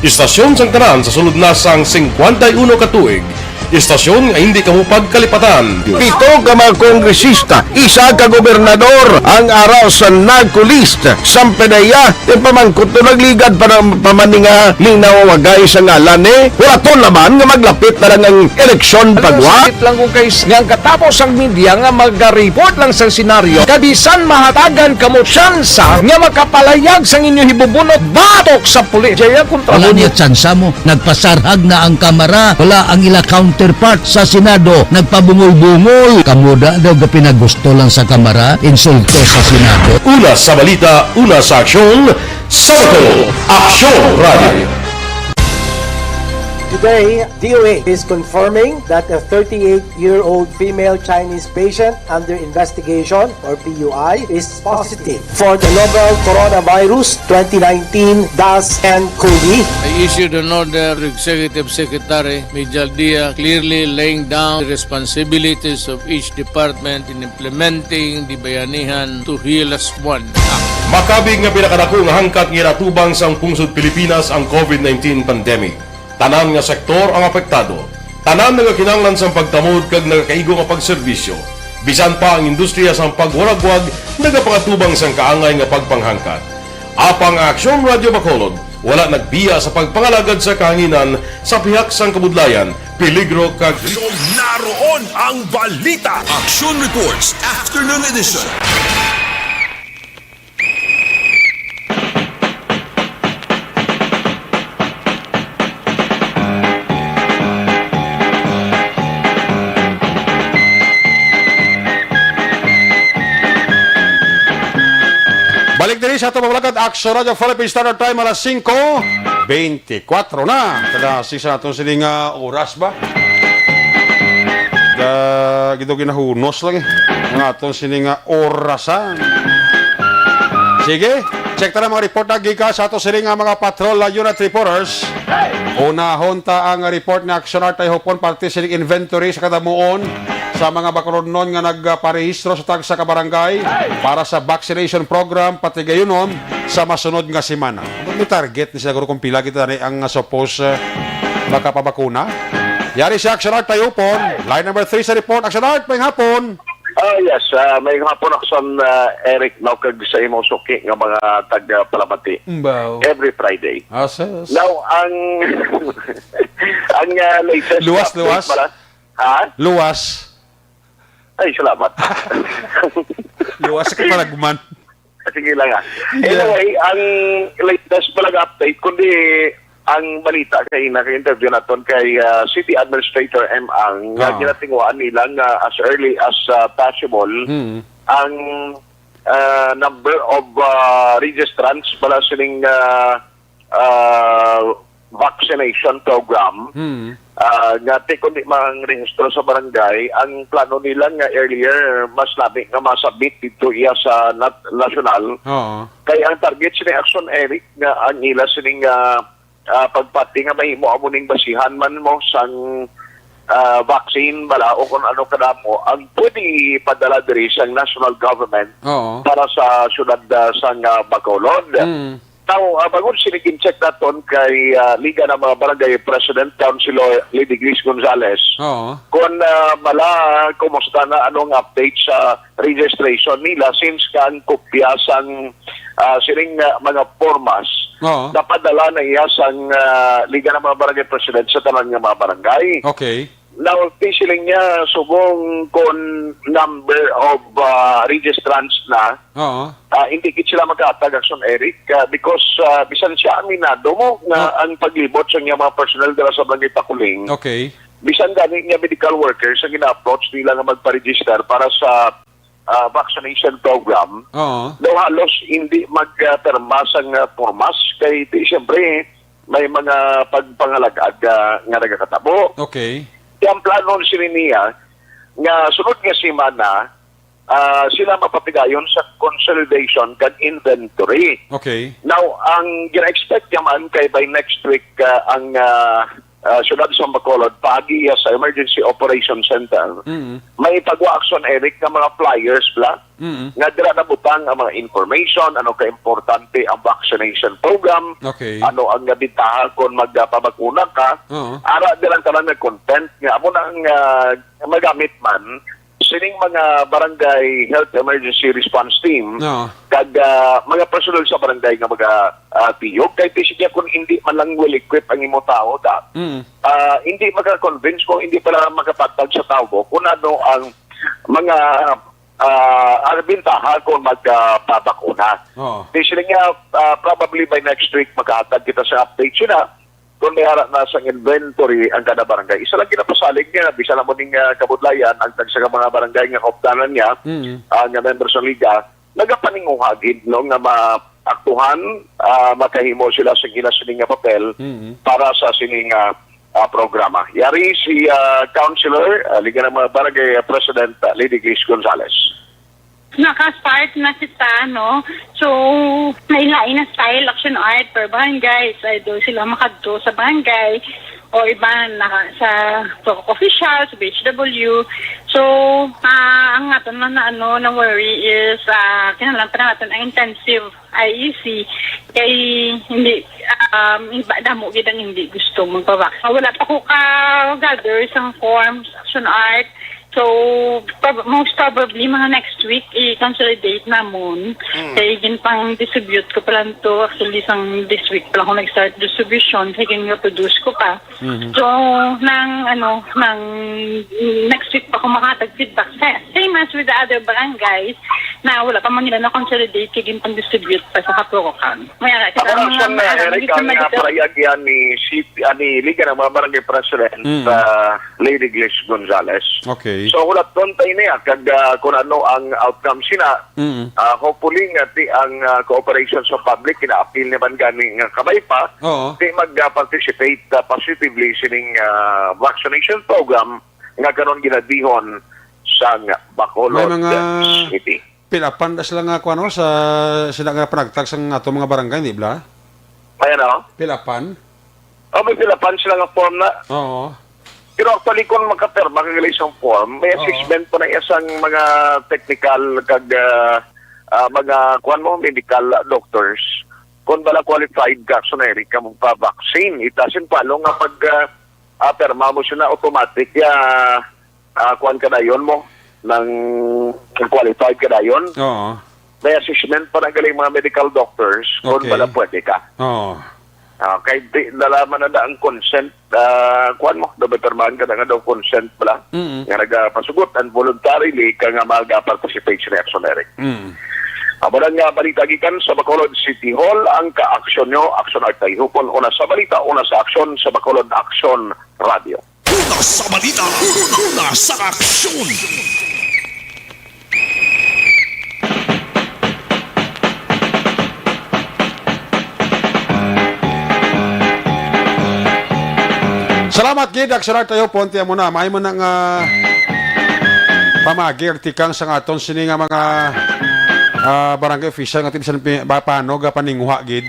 Istasyon sang tanan sa sulod na sang singkwenta y uno ka tuig, Istasyon nga hindi kamo pagkalipatan. Pito ka mga kongresista, isa ka gobernador ang ara sa NARCO list. Sampanaya, ti pamangkot to nagligad pa ng pamaninga ni nawawagay sa ngalan ni. Wala to naman nga maglapit na lang ang eleksyon pagwa. Sakit lang kung kay nga ang katapos ang media nga mag-report lang sa senaryo, kabisan mahatagan kamo tsansa nga makapalayag sang inyo hibubunot batok sa pulis. Jaya kontra Wala mo. Niya tsansa mo. Nagpasarhag na ang Kamara. Wala ang ila counterpart sa Senado. Nagpabungol-bungol. Kamo da daw ga pinagusto lang sa Kamara, insulto sa Senado. Una sa balita, una sa aksyon, sa Bacolod, Aksyon Radio. Today, D O H is confirming that a thirty-eight-year-old female Chinese patient under investigation, or P U I, is positive for the novel Coronavirus twenty nineteen dash N COVID. I issued an order to Executive Secretary Mijal Dia, clearly laying down the responsibilities of each department in implementing the Bayanihan to Heal Us One Act. Makabig nga pinakadako nga hangkat nga ginatubang sang pungsod Pilipinas ang COVID nineteen pandemic. Tanan nga sektor ang apektado. Tanan nagakinahanglan sang pagtamod kag nagakaigo nga pagserbisyo. Bisan pa ang industriya sang pagwaragwag nagapangatubang sang kaangay nga pagpanghangkat. Apang ang Aksyon Radio Bacolod wala nagbiya sa pagpangalagad sa kahanginan sa pihak sang kabudlayan, peligro kag Naroon ang balita. Action Reports Afternoon Edition. Balik diri sa ato mga balakad, Action Radio Philippine Standard Time, alas singko beintikwatro na. Kada sisa naton sini nga oras ba? Da, gito ginahunos lang eh. Ang aton sini nga orasan. Sige, check ta na mga report na gikan sa ato sini nga mga patrol, uh, unit reporters. Unahon ta ang report ni Action Art Tayhupon parte sini inventory sa kadamuon sa mga Bacolodnon nga nagparehistro sa tagsa ka barangay para sa vaccination program patigayunon sa masunod nga semana. May target ni siguro kung pila kita ni ang, uh, suppose, uh, makapabakuna. Yari si Action Art Tayhupon. Line number three sa report. Action Art, maayong hapon. Ah, yes, ah, maayong hapon, Action, ah, Eric, no, kag sa imong suki nga mga taga-Palamati. Mbaw. Every Friday. Asas. Now, ang, ang, ah, latest Luwas, update luwas. Pala, ha? Luwas. Ay, salamat. Luwas sa kaparagman. Sige lang, ah. Yeah. Anyway, ang latest pa lang update, kundi ang balita kay naka-interview naton kay, ah, City Administrator M Ang nga Ah. ginatinguhaan nila nga as early as, ah, possible Mm. ang, ah, number of, ah, registrants pala sining, ah, ah, vaccination program, Hmm. ah, nga ti kundi mang rehistro sa barangay, ang plano nila nga earlier, mas lami nga masabit dito iya sa nat-, nasyonal. Oo. Kay ang target sini Action, Eric, nga ang ila sining, ah, ah, pagpati nga mahimo amo ning basihan man mo sang, ah, vaccine bala o kung ano kadamo ang pwede ipadala diri sa national government Oo. para sa syudad, ah, sang, ah, Bacolod. Hmm. Now, ah, bangod sini gin-check naton kay, ah, Liga ng mga Barangay President, Councilor Lady Grace Gonzales. Oo. Kung, ah, bala, kumusta na, anong update sa registration nila since ka ang kopya sang, ah, sining, ah, mga formas Oo. napadala na iya sang, ah, Liga ng mga Barangay President sa tanan nga mga barangay. Okay. Now, ti siling niya, subong kon number of, ah, registrants na, Oo. ah, hindi gid sila magkatag, Action Eric, ah, because, ah, bisan siya aminado mo nga Ah. ang paglibot sa niya mga personnel dala sa Barangay Pakuling, Okay. bisan gani niya medical workers ang gina-approach nila nga magpa-register para sa ah, vaccination program, Oo. daw halos hindi magpirma sang, ah, pormas kay di, siyempre, may mga pagpangalagad, ah, nga nagakatabo. Okay. Kaya ang plano ni sini niya nga sunod nga semana, ah, sila mapatigayon sa consolidation kag inventory. Okay. Now, ang gina-expect niya man kay by next week, ah, ang, ah, ah, siyudad sa Bacolod, paagi iya sa Emergency Operation Center, Mm. may pagwa action, Eric, nga mga flyers bala, Mm. nga dira nabutang ang mga information, ano ka importante ang vaccination program, Okay. ano ang nabitaha kung magpabakuna ka, Oo. ara dira ang tanan nga content nga amo na ang, ah, magamit man sining mga barangay health emergency response team Oo. kag, ah, mga personal sa barangay nga maga, ah, tiyog. Kay, ti, sige, kung hindi man lang well-equipped ang imo tao, da, Mm. ah, hindi maka-convince kung hindi pala makapatag sa tao kung ano ang mga, ah, ang bintaha kung magpabakuna. Oo. Di sila nga, ah, probably by next week, makahatag kita sa update sila kung may ara na sang inventory ang kada barangay. Isa lang ginapasalig niya, bisan na mo ning, ah, kabudlayan, ang tagsa ka mga barangay nga kaupdanan niya, Mm. ah, nga members sa Liga, nagapaninguha gid, no, nga maaktuhan, ah, makahimo sila sa ila sini nga papel Mm. para sa sini nga, ah, programa. Yari si, ah, Councilor, ah, Liga ng mga Barangay, ah, President, ah, Lady Grace Gonzales. Naka-start na kita, no? So, may lain na style, action art per barangay. So, do sila makadto sa barangay o iba na sa P R O C official, sa B H W. So, ah, ang aton lang na, ano, na worry is, ah, kinahanglan pa natin ang intensive I E C. Kay hindi, um, iba, damo gid ang hindi gusto magpabak. Wala pa ko ka-gather sang forms, action art. So, prob-, most probably, mga next week, i-consolidate namon. Mm. Kay ginpang-distribute ko pa lang to. Actually, sang this week pa lang ako nag-start distribution. Kay gin-produce ko pa. Mhm. So, nang, ano, nang next week pa ako makatag feedback. Sa-, same as with the other barangays, na wala pa man nila na-consolidate, kay ginpang-distribute pa sa Kapurukan. May ara kita Ako lang mga siya na, maaram Eric, gid sa ang, ah, Malita. Pahayag yan ni City, ah, ni Liga ng mga Barangay President, Mm. ah, Lady Grace Gonzales. Okay. So, hulat doon tayo niya, kag, ah, kung ano ang outcome sina, Mm. ah, hopefully nga ti ang, ah, cooperation sa public, kinaapil naman gani nga kabay pa, Oo. ti mag, ah, participate, ah, positively sining, ah, vaccination program nga karon ginadihon sa Bacolod May mga City. Pilapan na sila nga, kuwan, no, sa, sila nga panagtag sa ato mga barangay, di ba? Ayan, oh. Pilapan? Oh, may pilapan sila nga form na. Oo. Pero actually, kung makapirma ka gali sa form, may Oo. assessment pa na isang mga technical kag, ah, ah, mga, kuwan mo, medical doctors. Kung bala qualified ka, so na ka magpa-vaccine. Itasin palo nga pag, ah, ah, pirma mo siya na automatic, ya, ah, kuwan ka dayon mo, nang qualified ka dayon. Oo. May assessment pa na galing mga medical doctors kung Okay. bala pwede ka. Oo. Ah, kay di, nalaman na na ang consent, ah, kuwan mo, daw may pirmahan ka na nga daw consent pala, Mm. nga nagapasugot and voluntarily ka nga mag-participate sa action, Eric. Mm. Amo na nga balita gikan sa Bacolod City Hall, ang kaaksyon nyo, Aksyon Artay Hupon, una sa balita, una sa aksyon sa Bacolod Aksyon Radio. Una sa balita, una sa aksyon. Salamat gid, Aksyon Artay Hupon, tiyan mo na. May mo na nga pamagi, tikang sa aton sini nga mga, ah, barangay official nga ti bisan pi-, ba-, paano ga paninguha gid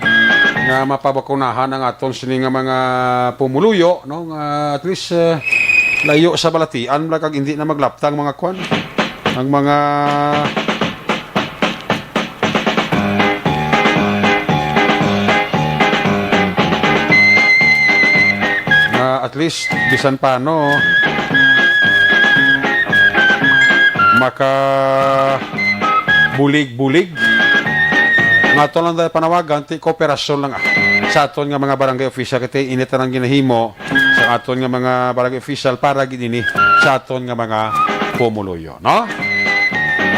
nga mapabakunahan ang aton sini nga mga pumuluyo, no? Nga at least, eh, layo sa balatian, bala, kag hindi na maglaptang mga kwan. Ang mga nga at least, bisan paano, maka bulig-bulig. Nga ato lang tayo panawagan, ti kooperasyon lang, ah, sa aton nga mga barangay official, kay ini tanan ginahimo sa aton nga mga barangay official para gid ini sa aton nga mga pumuluyo, no?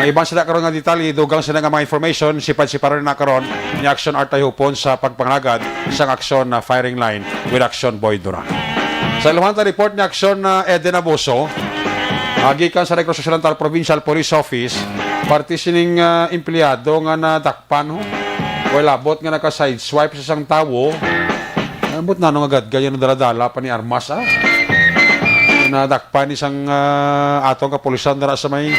Ang iban sila karon nga detalye, dugang sila nga mga information, sipad-siparo na karon ni Aksyon Artay Hupon sa pagpangalagad sang aksyon na firing line with Aksyon Boy Duran. Sa iluhan ta report ni Aksyon na Eden Abuso, ah, gikan sa Negros Occidental Provincial Police Office, parte sining, ah, empleyado nga nadakpan, ho. Way labot nga naka-sideswipe sa isang tawo. Ambot na, ano nga gadgad yan, dala-dala pa ni armas, ah. Nadakpan isang, ah, atong kapulisan dara sa may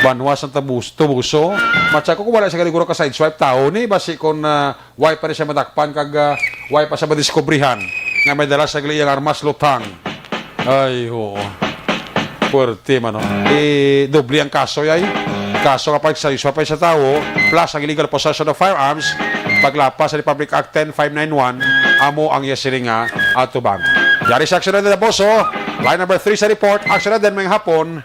banwa sa Tabus-, Tubuso. Matsa ko kung wala siya kaliguro ka-sideswipe, tawo ni, basi kung, ah, way pa rin siya madakpan, kag, ah, way pa siya madiskubrihan. nga may dala sang iyang armas luthang. Ay, oo. Puwerte man, no? Eh, doble ang kaso, yay. Kaso nga pagsayop pa sa tawo, plus ang illegal possession of firearms, paglapas sa Republic Act ten five nine one, amo ang iya sini nga atubang. Yari sa Aksyon Eden Taboso, line number three sa report, Aksyon Eden, may hapon.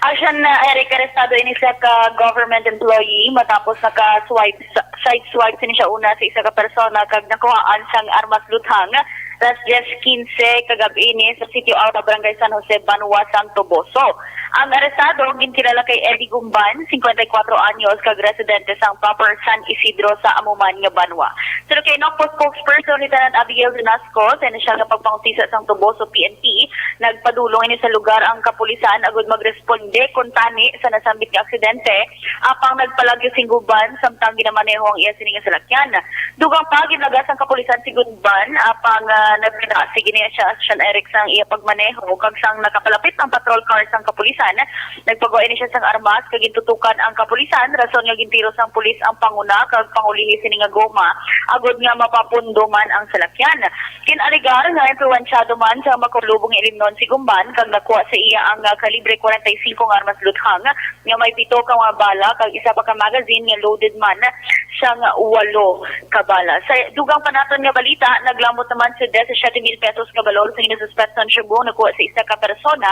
Action, uh, Eric, arestado ini siya ka government employee matapos naka-swipe, side swipe sini siya una sa isa ka persona kag nakuhaan sang armas luthang, alas diyes quince kagab-i ini sa Sitio Aura, Barangay San Jose, Banwa, sang Toboso. Ang arestado ginkilala kay Eddie Gumban, singkwenta y kuwatro anyos, kag residente sang proper San Isidro sa amo man nga banwa. Suno kay Nocpo spokesperson Lieutenant Abigail Velasco, sa inisyal nga pagpangutisa sang Toboso P N P, nagpadulong ini sa lugar ang kapulisan agud magresponde kon tani sa nasambit nga aksidente, apang nagpalagyo si Gumban samtang ginamaneho ang iya sini nga salakyan. Dugang pa, ginlagas ang kapulisan si Gumban, apang, ah, nagpinasig ini siya, Action Eric, sang iya pagmaneho, kag sang nakapalapit ang patrol car sang kapulisan, nagpagwa ini siya sang armas kag gintutukan ang kapulisan, rason nga gintiro sang pulis ang panguna kag pangulihi sini nga goma, agud nga mapapundo man ang salakyan. Ginalegar nga impluwensyado man sa makulubong nga ilimnon si Gumban kag nakuha sa iya ang, ah, kalibre kwarenta y singko nga armas luthang nga may pito ka mga bala kag isa pa ka magazine nga loaded man sang walo ka bala. Sa dugang pa naton nga balita, naglambot naman sa diyesisiete mil pesos nga balor sa ginasuspetsahan nga shabu nakuha sa isa ka persona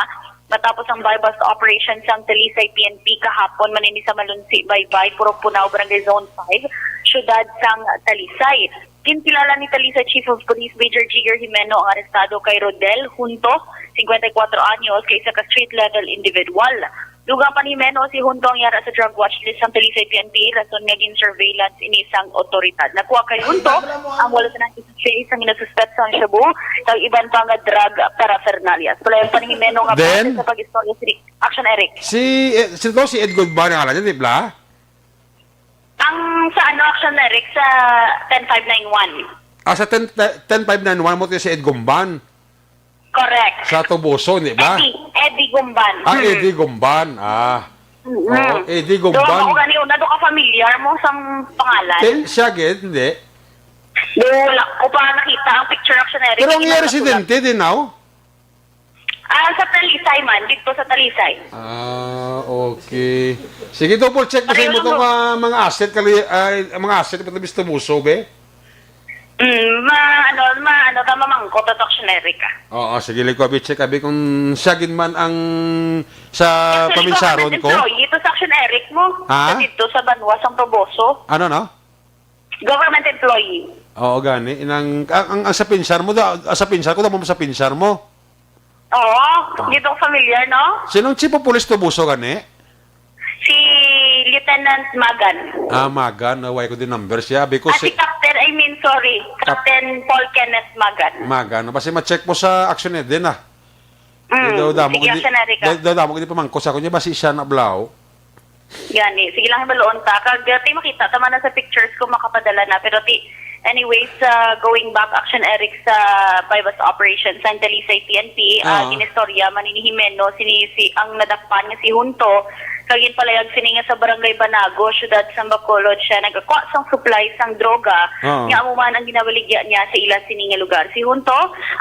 matapos ang buy-bust operation sang Talisay P N P kahapon man ini sa Malunsi, Baybay, Purok Punao, Barangay Zone five, siyudad sang Talisay. Ginkilala ni Talisay Chief of Police Major Jigger Jimeno ang arestado kay Rodel Junto, singkwenta y kuwatro anyos, kay isa ka street level individual. Dugang pa ni Jimeno, si Junto ang yara sa drug watch list sang Talisay P N P, rason nga gin-surveillance ini sang otoridad. Nakuha kay Junto ang walo sa ninety-six sa ginasuspetsahan nga shabu, kag iban pa nga drug paraphernalia. Palayon pa ni Jimeno nga Then? base sa pag-istorya si Action Eric. Si, eh, si, to, si Ed Guzman ang ngalan niya, di ba? Ang sa ano, Action Eric, sa ten five nine one. Ah, sa ten, ten five nine one mo to si Ed Gumban. Correct. Sa Toboso, di ba? Eddie, Eddie Gumban. Ah, Hmm. Eddie Gumban. Ah. Mm-mm. Oo, Eddie Gumban. Do mo gani una, do ka familiar mo sang pangalan? Eh, siya gid, hindi. Do, wala ko pa nakita ang picture, Action Eric. Pero ang Hindi iya man residente din, now? Ah, sa Talisay man, dito sa Talisay. Ah, okay. Sige, double check ko sa Pareho imo lang tong, mo. ah, mga asset, kali-, ay, mga asset, pati Mister Buso, be? Mm, ma-, ano, ma-, ano, tama man ko, tatak siya na Erica. Oo, sige, like, abi, check, abi, kung siya gid man ang sa Actually, paminsyaron government ko. employee, ito sa Action Eric mo. Ha? Sa dito, sa Banwa, sa Toboso. Ano, no? Government employee. Oo, gani. Inang, ang, ang, ang sa pinsar mo, da, ang sa pinsar ko, tama mo sa pinsar mo. Oo, Ah. dito ko familiar, no? Sinong chief of police Toboso gani? Si Lieutenant Magan. Ah, Magan. Ah, why ko din number siya? Because Ah, si si Captain, I mean, sorry. Cap- Captain Paul Kenneth Magan. Magan. Basi ma-check mo sa Action Eden, ah. Mm, Daw damo sige, ko di, Action Erica. daw, daw damo ko di pamangko sa kunya, basi siya na blaw. Gani, sige lang, hibaluon ta. Kag, uh, ti makita ta man na sa pictures ko makapadala na. Pero ti, anyways, uh, going back, Action Eric, sa buy-bust operation sa Talisay P N P, uh, Oo. ginistorya man ni Jimeno, sini, si, ang nadakpan nga si Junto, kag ginpalayag sini nga sa Barangay Banago, siyudad sa Bacolod, siya nagakwa sang supply sang droga, Oo. nga amo man ang ginabaligya niya sa ila sini nga lugar. Si Junto,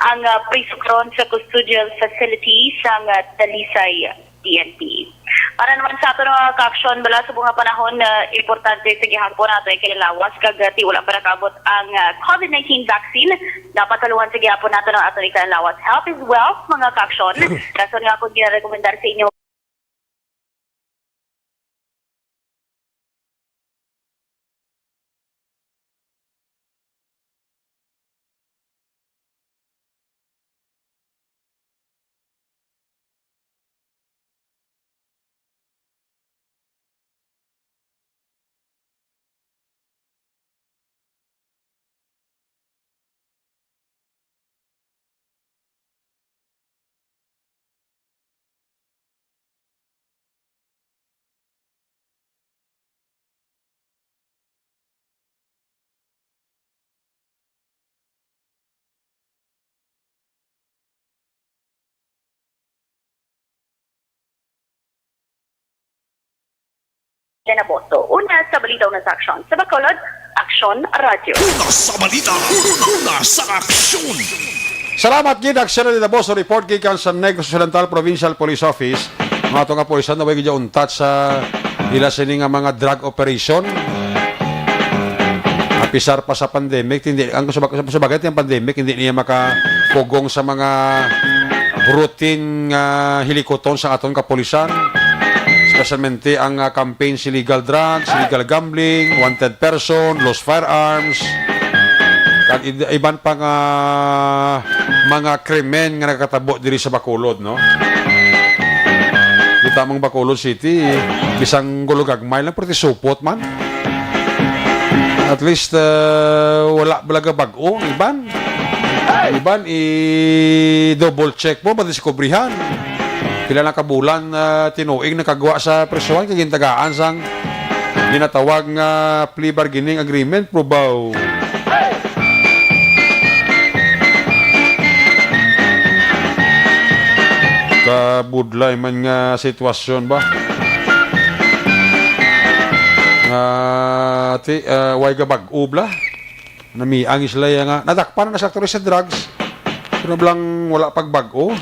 ang, uh, priso karon sa custodial facility sang, uh, Talisay P N P. Para naman sa aton mga ka-aksyon, bala, subong nga panahon, ah, importante sa gihapon ato ay kinalawas kag, ah, ti wala pa nakaabot ang, ah, covid nineteen vaccine. Dapat taluhan sa gihapon nato ang aton ikinalawas. Health is wealth, mga ka-aksyon. Rason nga akong ginarekomendar sa inyo Dinaboso. Una sa balita, una sa aksyon. Sa Bacolod, Aksyon Radyo. Una sa balita, una sa aksyon. Salamat gid, Aksyon Radyo Dinaboso. Report gikan sa Negros Occidental Provincial Police Office. Mga ato nga pulisan na way gid untat sa ila sini nga mga drug operation. Apisar pa sa pandemic, hindi, ang sa, sa bagay, ang pandemic, hindi niya makapugong sa mga routine nga hilikuton sa aton kapulisan. Especialmente ang, ah, campaign si legal drugs, illegal gambling, wanted person, lost firearms, kag id-, iban pa nga mga krimen nga nagakatabo diri sa Bacolod, no? Kita mong Bacolod City, bisang gulugagmay lang, pero ti supot man. At least, uh, wala balaga bag-o ang iban. Ang iban, i-double check mo, madiskubrihan. Pila na ka bulan, uh, tinuig nakagwa sa prisuhan, kay gintagaan sang ginatawag nga plea bargaining agreement, probaw. Kabudlay man nga sitwasyon ba? Nga, ti, ah, way gabag-o bala. Namiang sila ya nga nadakpan na sa aktor sa drugs. Pero blang wala pagbag-o.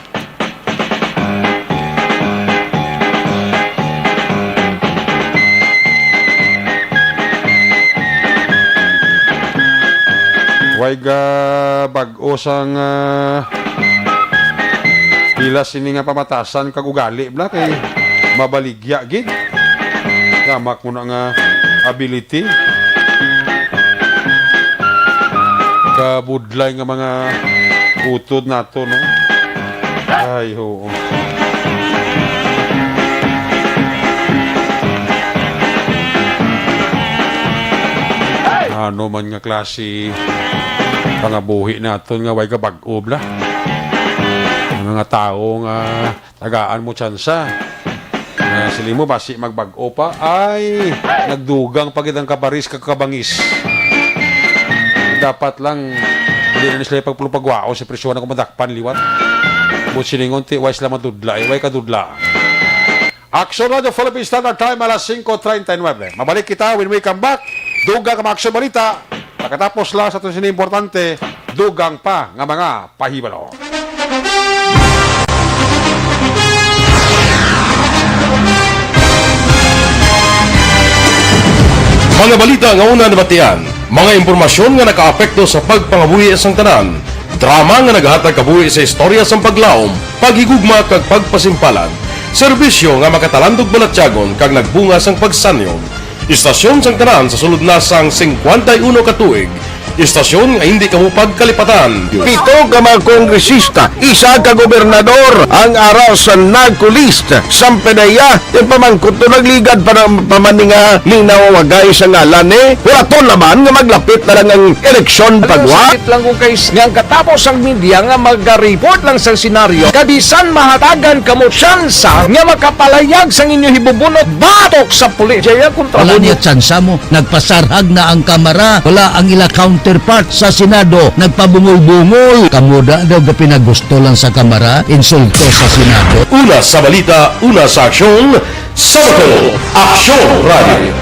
Way ga bag-o sang, ah, pila sini nga pamatasan kag ugali bala kay mabaligya gid. Yamak mo na nga ability. Kabudlay nga mga utod nato, no? Ay, oo. Ano man nga klase pangabuhi naton nga way kabag-o bala? Ang mga tawo nga tagaan mo tsansa. Ah, siling mo, basi magbag-o pa. Ay, nagdugang pa gid ang kabaris kag kabangis. Dapat lang, hindi na sila pagpulong pagwaon sa presyon ako madakpan liwat. Buot silingon, ti, way sila madudla, eh, way kadudla. Action Radio Philippine Standard Time, alas singko treinta y nueve. Mabalik kita when we come back. Dugang ang mga aksyon balita. Pagkatapos lang sa aton sini importante, dugang pa nga mga pahibalo. Mga balita nga una nabatian, mga impormasyon nga nakaapekto sa pagpangabuhi sang tanan, drama nga naghatag kabuhi sa istorya sang paglaom, paghigugma kag pagpasimpalan, serbisyo nga makatalandog balatyagon kag nagbunga sang pagsanyon. Istasyon sang tanan sa sulod na sang singkwenta y uno ka tuig. Istasyon nga hindi kamo pagkalipatan. Pito ka mga kongresista, isa ka gobernador ang ara sa NAGCOLEST. Sampe na iya, yung pamangkot to nagligad pa ng pamaninga, minaw wagay sa ngalan ni. Wala to naman nga maglapit na lang ang eleksyon pagwa. Sakit lang kung kay nga ang katapos ang media nga magareport lang sa senaryo. Kabisan mahatagan kamo tsansa nga makapalayag sang inyo hibubunot batok sa pulis. Jaya kontra. Wala mo niya tsansa mo. Nagpasarhag na ang Kamara. Wala ang ila counterpart sa Senado. Nagpabungol-bungol. Kamo da daw gapinagusto lang sa Kamara. Insulto sa Senado. Una sa balita, una sa aksyon, sa Bacolod, Aksyon Radio.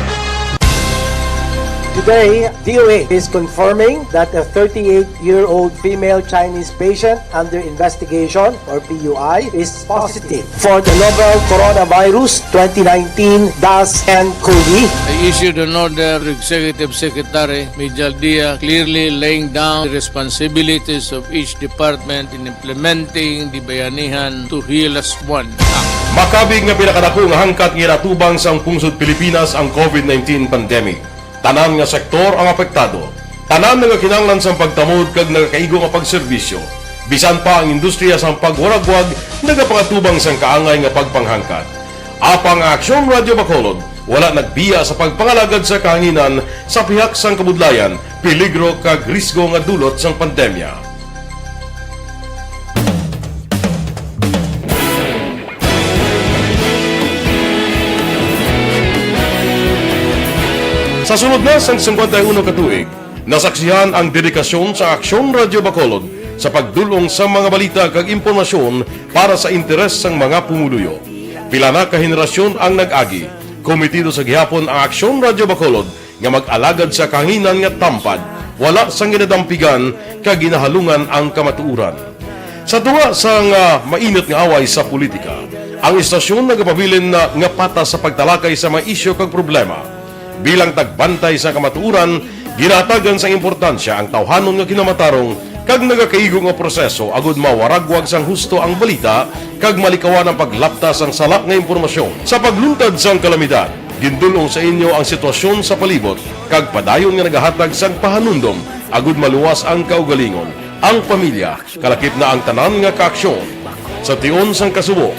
Today, D O A is confirming that a thirty-eight-year-old female Chinese patient under investigation, or P U I, is positive for the novel coronavirus twenty nineteen dash N cov. I issued an order to Executive Secretary Mijal Dia, clearly laying down the responsibilities of each department in implementing the Bayanihan to Heal As One Act. Makabig nga pinakadako nga hangkat nga ginatubang sang pungsod Pilipinas ang COVID nineteen pandemic. Tanan nga sektor ang apektado. Tanan nga kinahanglan sang pagtamod kag nagakaigo nga pagserbisyo. Bisan pa ang industriya sang pagwaragwag nagapangatubang sang kaangay nga pagpanghangkat. Apang ang Aksyon Radio Bacolod wala nagbiya sa pagpangalagad sa kahanginan sa pihak sang kabudlayan, peligro kag risgo nga dulot sang pandemya. Sa sulod na sang singkwenta y uno ka tuig, nasaksihan ang dedikasyon sa Aksyon Radio Bacolod sa pagdul-ong sa mga balita kag impormasyon para sa interes sang mga pumuluyo. Pila na ka henerasyon ang nag-agi, Komitido sa gihapon ang Aksyon Radyo Bacolod nga mag-alagad sa kahanginan nga tampad, wala sang ginadampigan kag ginahalungan ang kamatuoran. Sa tunga sang, ah, mainit nga away sa politika, ang istasyon nagapabilin na nga patas sa pagtalakay sa mga isyu kag problema. Bilang tagbantay sa kamatuoran, ginahatagan sang importansya ang tawhanon nga kinamatarong kag nagakaigo nga proseso agud mawaragwag sang husto ang balita kag malikawan ang paglapta sang sala nga impormasyon. Sa pagluntad sang kalamidad, gindul-ong sa inyo ang sitwasyon sa palibot kag padayon nga nagahatag sang pahanumdom agud maluwas ang kaugalingon, ang pamilya, kalakip na ang tanan nga kaaksyon. Sa tion sang kasubo,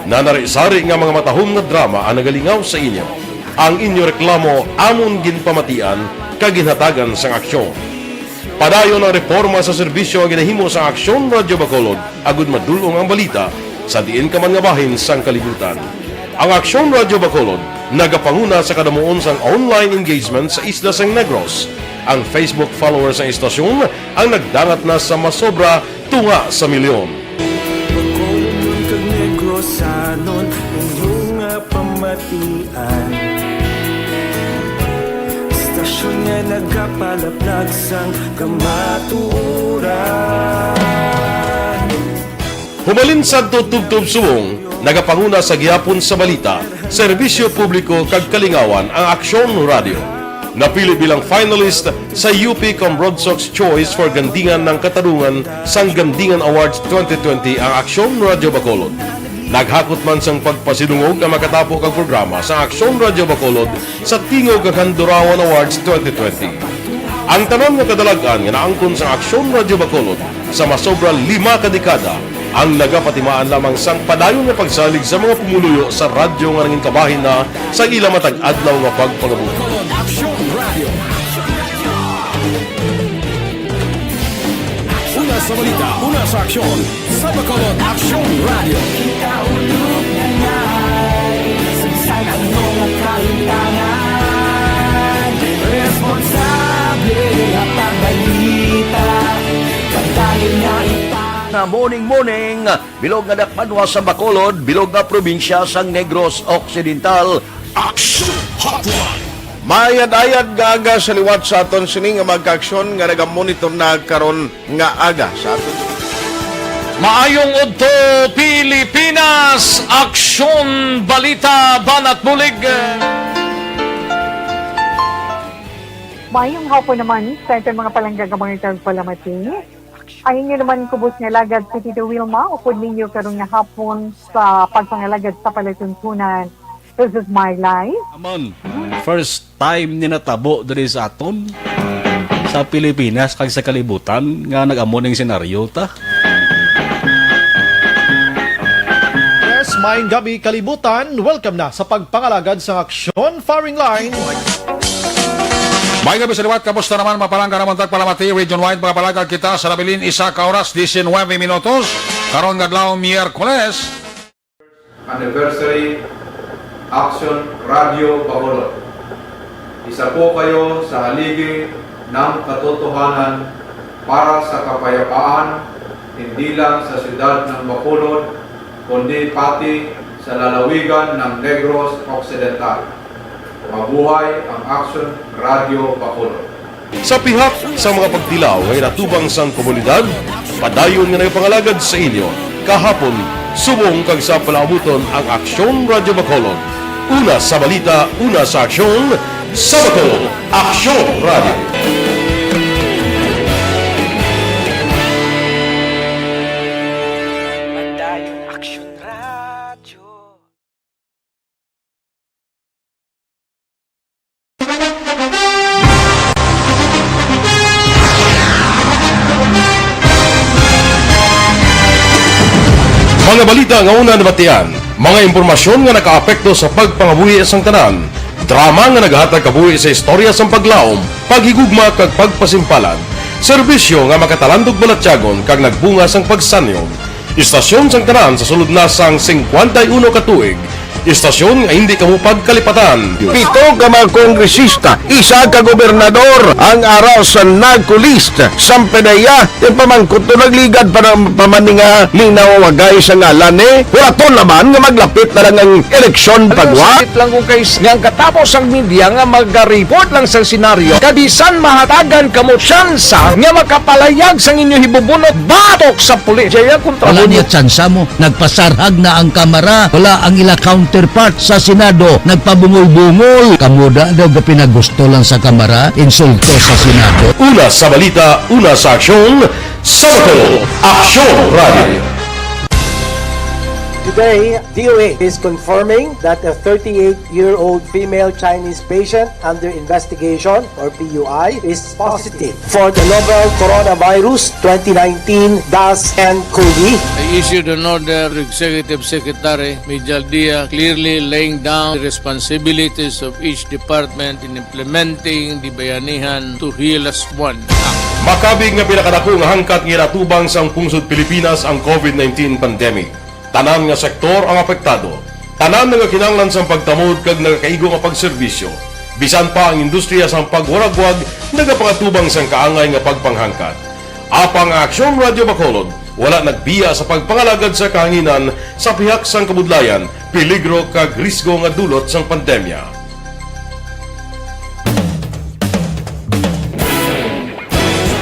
nanari-sari nga mga matahom nga drama ang nagalingaw sa inyo. Ang inyo reklamo amon ginpamatian kag ginhatagan sang aksyon. Padayon ang reporma sa serbisyo nga ginahimo sang Aksyon Radyo Bacolod agud madul-ong ang balita sa diin ka man nga bahin sang kalibutan. Ang Aksyon Radyo Bacolod nagapanguna sa kadamuon sang online engagement sa isla sang Negros. Ang Facebook followers sang istasyon ang nagdangat na sa masobra tunga sa milyon. Bacolodnon kag Negrosanon, inyo nga pamatian. Istasyon nga nagapalaplag sang kamatuoran. Humalin sadto tubtob subong, nagapanguna sa gihapon sa balita, serbisyo publiko kag kalingawan ang Aksyon Radyo. Napili bilang finalist sa U P Cambrodsoc's Choice for Gandingan ng Katarungan sang Gandingan Awards twenty twenty ang Aksyon Radyo Bacolod. Naghakot man sang pagpasidungog ang makatapo kag programa sa Aksyon Radyo Bacolod sa Tingog kag Handurawan Awards twenty twenty. Ang tanan nga kadalag-an nga naangkon sang Aksyon Radyo Bacolod sa masobra lima ka dekada ang nagapatimaan lamang sang padayon nga pagsalig sa mga pumuluyo sa radyo nga nangin kabahin na sa ila matag adlaw nga pagpangabuhi. Bacolod Aksyon Radio. Una sa balita, una sa aksyon, sa Bacolod Aksyon Radio. Kita ulog na ngay, sagsag ang mga kahintangan. Responsable at pagbalita, pagdayon nga ita. Nga morning, morning. Bilog nga dakbanwa sa Bacolod, bilog nga probinsya sang Negros Occidental. Action Hotline. Maayad-ayad nga aga sa liwat sa aton sini nga mga kaaksyon nga nagamonitor na karon nga aga sa aton. Maayong udto, Pilipinas! Aksyon, balita, banat bulig. Maayong hapon naman sa aton mga palangga nga mga tagpalamati. Ang inyo naman kubos nga alagad si Tito Wilma, upod ninyo karon nga hapon sa pagpangalagad sa palatuntunan. This is my life. Amon, first time ni natabo diri sa aton, sa Pilipinas kag sa kalibutan nga nag-amo ning senaryo ta. Yes, maayong gabi, kalibutan. Welcome na sa pagpangalagad sang Aksyon Firing Line. May gabi sa liwat, kamusta naman, mapalangga naman tagpalamati, region wide, mga palagag kita sa nabilin, isa ka oras, diecinuebe minutos, karon nga adlaw, Miyerkules. Anniversary Action Radio Bacolod. Isa po kayo sa haligi ng katotohanan para sa kapayapaan, hindi lang sa siyudad ng Bacolod, kundi pati sa lalawigan ng Negros Occidental. Mabuhay ang Action Radio Bacolod. Sa pihak sa mga pagtilaw nga inatubang sang komunidad, padayon nga nagapangalagad sa inyo kahapon, subong kag sa palaabuton ang Aksyon Radyo Bacolod. Una sa balita, una sa aksyon, sa Bacolod, Aksyon Radyo. Padayon Aksyon Radyo. Mga balita nga una nabatian, mga impormasyon nga nakaapekto sa pagpangabuhi sang tanan, drama nga naghatag kabuhi sa istorya sang paglaom, paghigugma kag pagpasimpalan, serbisyo nga makatalandog balatyagon kag nagbunga sang pagsanyog, istasyon sang tanan sa sulod na sang singkwenta y uno ka tuig, Istasyon nga hindi kamo pagkalipatan. Pito ka mga kongresista, isa ka gobernador ang ara sa narco list. Sampanaya, ipamangkot to nagligad pa na pa man ni nga linawagay sa ngalan ni Huraton naman nga maglapit na lang ang eleksyon pagwa. Sakit lang kung kay nga ang katapos ang media nga mag-report lang sa senaryo, kabisan mahatagan kamo tsansa nga makapalayag sang inyo hibubunot batok sa pulis. Jaya kontra Wala mo. Niya tsansa mo. Nagpasarhag na ang Kamara. Wala ang ila counterpart sa Senado. Nagpabungol-bungol. Kamo da daw ga pinagusto lang sa Kamara. Insulto sa Senado. Una sa balita, una sa aksyon, sa Bacolod, Aksyon Radio. Today, D O A is confirming that a thirty-eight-year-old female Chinese patient under investigation, or P U I, is positive for the novel coronavirus twenty nineteen dash N COVID. I issued an order to Executive Secretary Mijal Dia, clearly laying down the responsibilities of each department in implementing the Bayanihan to Heal As One Act. Makabig nga pinakadako nga hangkat nga ginatubang sang pungsod Pilipinas ang COVID nineteen pandemic. Tanan nga sektor ang apektado. Tanan nga kinahanglan sang pagtamod kag nagakaigo nga pagserbisyo. Bisan pa ang industriya sang pagwaragwag nagapangatubang sang kaangay nga pagpanghangkat. Apang ang Aksyon Radio Bacolod wala nagbiya sa pagpangalagad sa kahanginan sa pihak sang kabudlayan, peligro kag risgo nga dulot sang pandemya.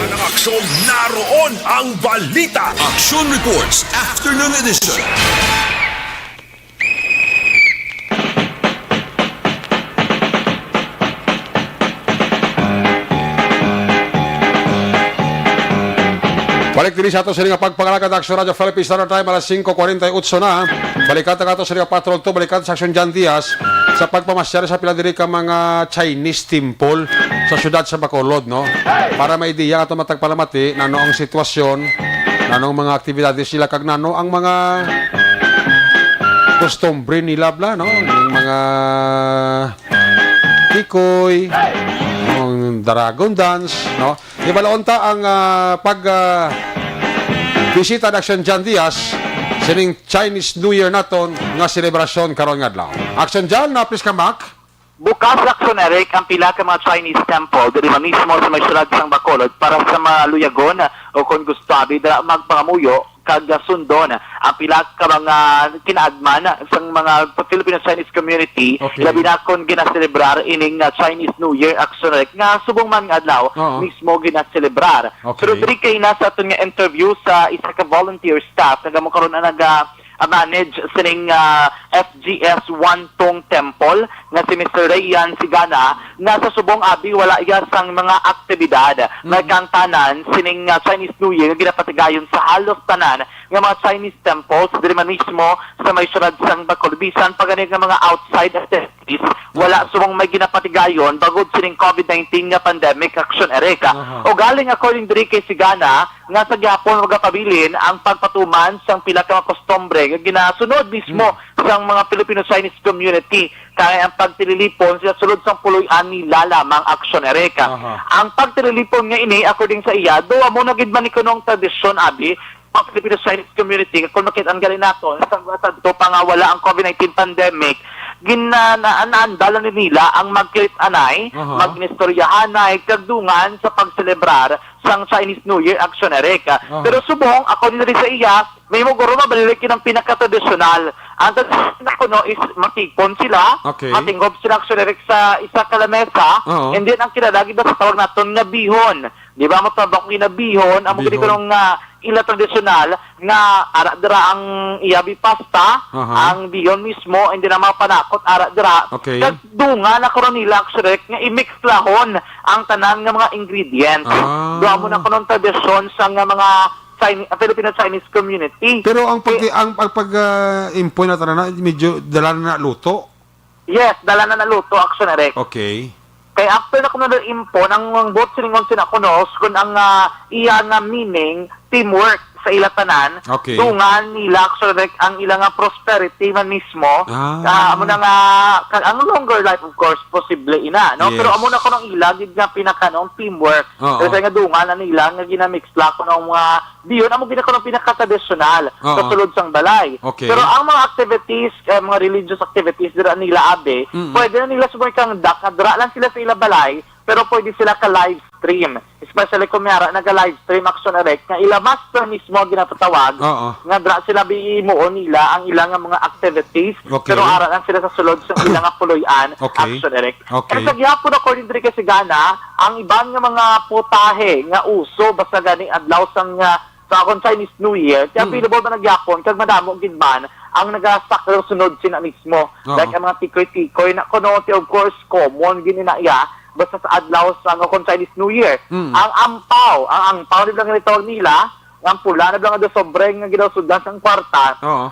Sa aksyon, naroon ang balita. Action Reports, Afternoon Edition. Balik diri sa ato sini nga pagpangalagad, Action Radio Philippines Standard Time, alas singko kwarenta y otso na. Balikan ta ato sini nga patrol to, balikan sa Action John Diaz sa pagpamasyar sa pila diri ka mga Chinese temple sa siyudad sa Bacolod, no? Para may ideya ato matagpalamati nano ang sitwasyon, nano ang mga aktibidades nila kag nano ang mga kostumbre nila, bla, no? Ang mga tikoy, ang dragon dance, no? Ibalon ta ang, ah, pag, ah, bisita ni Action John Diaz sining Chinese New Year naton nga selebrasyon karon nga adlaw. Action John, na please come back. Bukas, Action Eric, ang pila ka mga Chinese temple diri man mismo sa may siyudad sang Bacolod para sa maluyagon o kon gusto abi dira magpangamuyo kag sundon ang pila ka mga kinaadman sang mga Filipino-Chinese community, Okay. labi na kon ginaselebrar ining, ah, Chinese New Year, Action Eric, nga subong man nga adlaw Oo. mismo ginaselebrar. Okay. Pero diri kay na sa aton nga interview sa isa ka volunteer staff nga gamo karon ang naga, ah, manage sining, ah, F G S Wantong Temple nga si Mister Rayan Sigana, nga sa subong abi wala iya sang mga aktibidad. Mm. Nagkangtanan sining, ah, Chinese New Year nga ginapatigayon sa halos tanan nga mga Chinese temples diri man mismo sa may siyudad sang Bacolod. Bisan pa gani nga mga outside activities, wala Mm. subong may ginapatigayon bangod sining COVID nineteen nga pandemic, Action Eric. Aha. O galing, according diri kay Sigana, nga sa gihapon magapabilin ang pagpatuman sang pila ka mga kostumbre nga ginasunod mismo Mm. sang mga Filipino-Chinese community, kay ang pagtililipon sa sulod sang puloy-an nila lamang, Action Eric. Aha. Ang pagtililipon nga ini, according sa iya, daw amo na gid man ni kuno ang tradisyon, abi, ang Filipino-Chinese community, kung makita ang gali naton, sa, sa to pa nga wala ang COVID nineteen pandemic, gin-, na, na, naandalan ni nila ang magkilit-anay, Aha. mag-inistoryahanay, kag dungan sa pagselebrar sang Chinese New Year, Action Eric. Aha. Pero subong, ako din rin sa iya, may mo guro mabalik yun ang pinakatradisyonal. Ang tradisyonal na kuno is matipon sila, Okay. matingog sila, Action Eric, sa isa ka lamesa, Oo. and then ang kinalagi ba sa tawag naton nga bihon. Di ba, mo tawag ko nga bihon, amo gani Bihon. kuno nga ila tradisyonal nga ara dira ang iyabi pasta, Aha. ang bihon mismo, and then ang mga panakot ara dira. Okay. Kag dungan na kuno nila, Action Eric, nga i-mix lahon ang tanan nga mga ingredients. Ah. Duha mo na kuno ang tradisyon sa nga mga Chine-, Filipino-Chinese community. Pero ang pag-, Eh, ang, ang pag, ah, impoy na tanan na, medyo dala na luto. Yes, dala na naluto, Action Eric. Okay. Kay after na kuno na-impon, ang, ang buot silingon sina kuno, kun ang, ah, iya nga meaning, teamwork. sa ila tanan, Okay. dungan nila actually, like, ang ila nga prosperity man mismo. Ah. Ah, amo na nga, kag ang longer life, of course, posible ina, no? Pero Yes. amo na kuno ang ila gid nga pinaka, no, teamwork. Oo. Kasi nga dungan na nila nga ginamix la kuno ang mga, diyon amo gid na kuno ang pinakatradisyonal sa Oo. sulod sang balay. Okay. Pero ang mga activities, eh, mga religious activities dira nila, abi, Mm. pwede na nila subong i-conduct nga dira lang sila sa ila balay, pero pwede sila ka-live stream. Especially kung may ara naga-live stream, Action Erect, nga ila master mismo ang ginatatawag, Oo. nga dira sila bihimuon nila ang ila nga mga activities, Okay. pero ara lang sila sa sulod sa ila nga puloy-an, Okay. Action Erect. Okay. Kaya sa gihapon, according diri kay Sigana, ang iban nga mga putahe nga uso basta gani adlaw sang, ah, sa akon Chinese New Year, kay Mm. available man na gyapon, kag madamo gid man ang nagasakto sunod sina mismo. Oo. Like ang mga tikoy-tikoy na kuno, ti, of course, common gid na iya, basta sa adlaw sa akon Chinese New Year. Mm. Ang ampaw, ang ampaw, di ba nga tawag nila, ang pula na ba nga do sobre nga ginausudlan sa kwarta, Oo.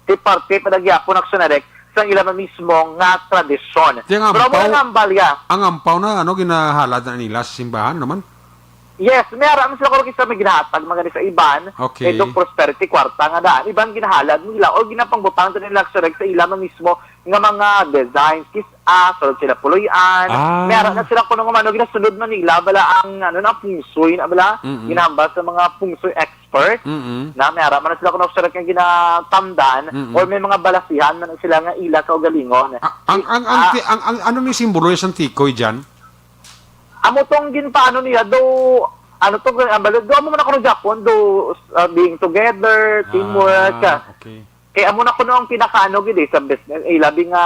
ti parte pa na gyapon, Action Erect, sa ila man mismo nga tradisyon. Ti ang Pero amo ampaw, na nga ang balya. ang ampaw na, ano, ginahalad na nila sa simbahan naman? Yes, may ara man sila, kung kisa may ginahatag man gani sa iban, Okay. kay Doc Prosperity, kwarta nga daan. Iban ginahalad nila o ginapangbutang sa nila, Action Erect, sa ila man mismo nga mga designs. Kis-, ah, sulod sila puloy-an. Ah. May ara na sila kuno nga ano, ginasunod man nila, bala ang, ano na, feng shui na bala. Mm-mm. Ginahambal sa mga feng shui expert. Mm-mm. Na may ara man na sila kuno, Action Erect, nga ginatamdan, Mm-mm. or may mga balasihan man sila nga ila kaugalingon. A-, ang, ang, ang, Ah. ti-, ang, ang, ano ni simbolo sa tikoy dyan? Amo tong ginpaano niya, do, ano to, ang balo, do, amo man ako no Japon, do, uh, being together, teamwork, Ah, ah. okay. Kay amo na kuno ang pinakaano gid eh, sa business, eh, labi nga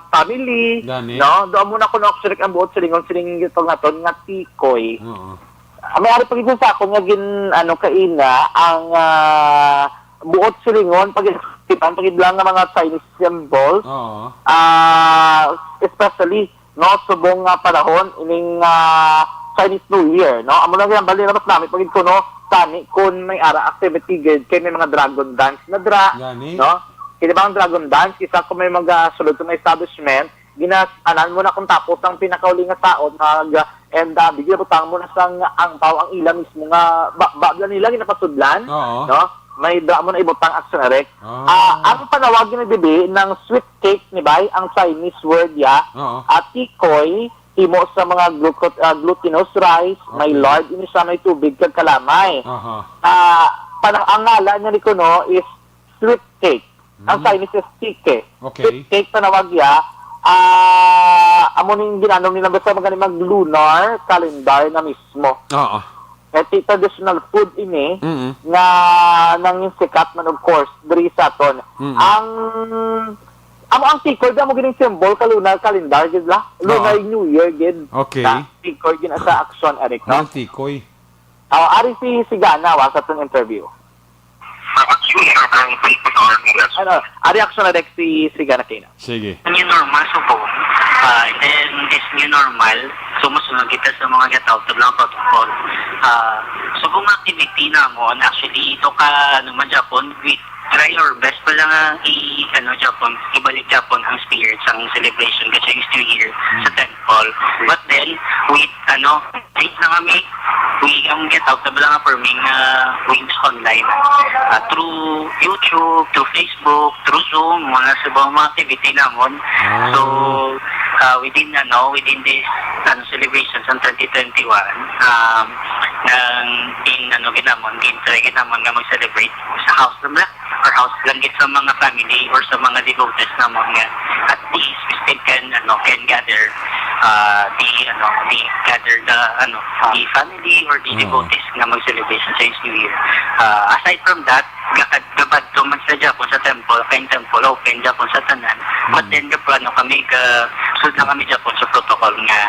family, Gani. no? Do, amo na kuno actually ang buot silingon siling ito nga ton nga tikoy. Oo. Ah, may ari pa gid sa ako nga gin, ano, kaina, ang, ah, buot silingon, pag, pag lang nga mga Chinese symbols, Oo. ah, especially no, subong nga panahon, ining, ah, Chinese New Year, no? Amo lang yan, bali na mas nami pagid ko, no? Tani, kung may ara activity gid, kay may mga dragon dance na dra, Gani. no? Kaya ba ang dragon dance, isa ko may mga sulod sa mga establishment, ginas-anan mo na kung tapos ang pinakauli nga saot, mag, and, ah, bigyan butang mo na sang angpaw ang ila mismo nga, ba, ba, nila ginapasudlan, Oo. no? May dra mo na ibutang, Action Erect. Ah. Ah, ang panawag ni bibi ng sweet cake ni bay, ang Chinese word ya, Oo. ah, tikoy, himo sa mga gluco-, ah, glutinous rice, may Okay. lard, ini siya may tubig kag kalamay. Aha. Ah, panang, ang ngalan niya ni kuno is sweet cake. Ang Mm. Chinese is tike. Okay. Sweet cake panawag ya, ah, amo ning ginanom nila basta magani mag lunar calendar na mismo. Oo. Kay ti-, traditional food ini Mm-mm. nga nangin sikat man, of course, diri sa aton. Mm-mm. Ang, amo ang tikoy, amo gining symbol ka lunar calendar gid la. Lunar Oo. New Year gid. Okay. Sa tikoy gid sa Action Erect, no? Ang tikoy. Oh, ari si Sigana wa sa aton interview. Ano, ari Action Erect si Sigana kina. Sige. New normal, subong. Ah, and then, this new normal, sumusunod kita sa mga gataw-, lang protocol. Ah, subong nga activity namon, actually, ito ka, ano man, Japon, we try our best pala nga i-, ano, Japon, ibalik Japon ang spirit sang celebration kasi yung New Year sa Hmm. temple. But then, we, ano, Late na kami. We, ang get out na lang perming, ah, we use online. Ah, through YouTube, through Facebook, through Zoom, mga sa mga activity namon. Ah. So, ah, within, ano, within this, ano, celebrations ng twenty twenty-one, um, nang din, ano, ginamon, din try ginamon nga mag-celebrate sa house na lang. Or house lang gid sa mga family or sa mga devotees namon nga at least we still can, ano, can gather, ah, the, ano, the gather the, ano, the family or the Oo. devotees nga mag-celebration sa New Year. Ah, aside from that, gakad-, gabadto man sa Japon sa temple, kay temple open Japon sa tanan. But Mm. then, gaplano kami, ga-, sud lang kami Japon sa protocol nga,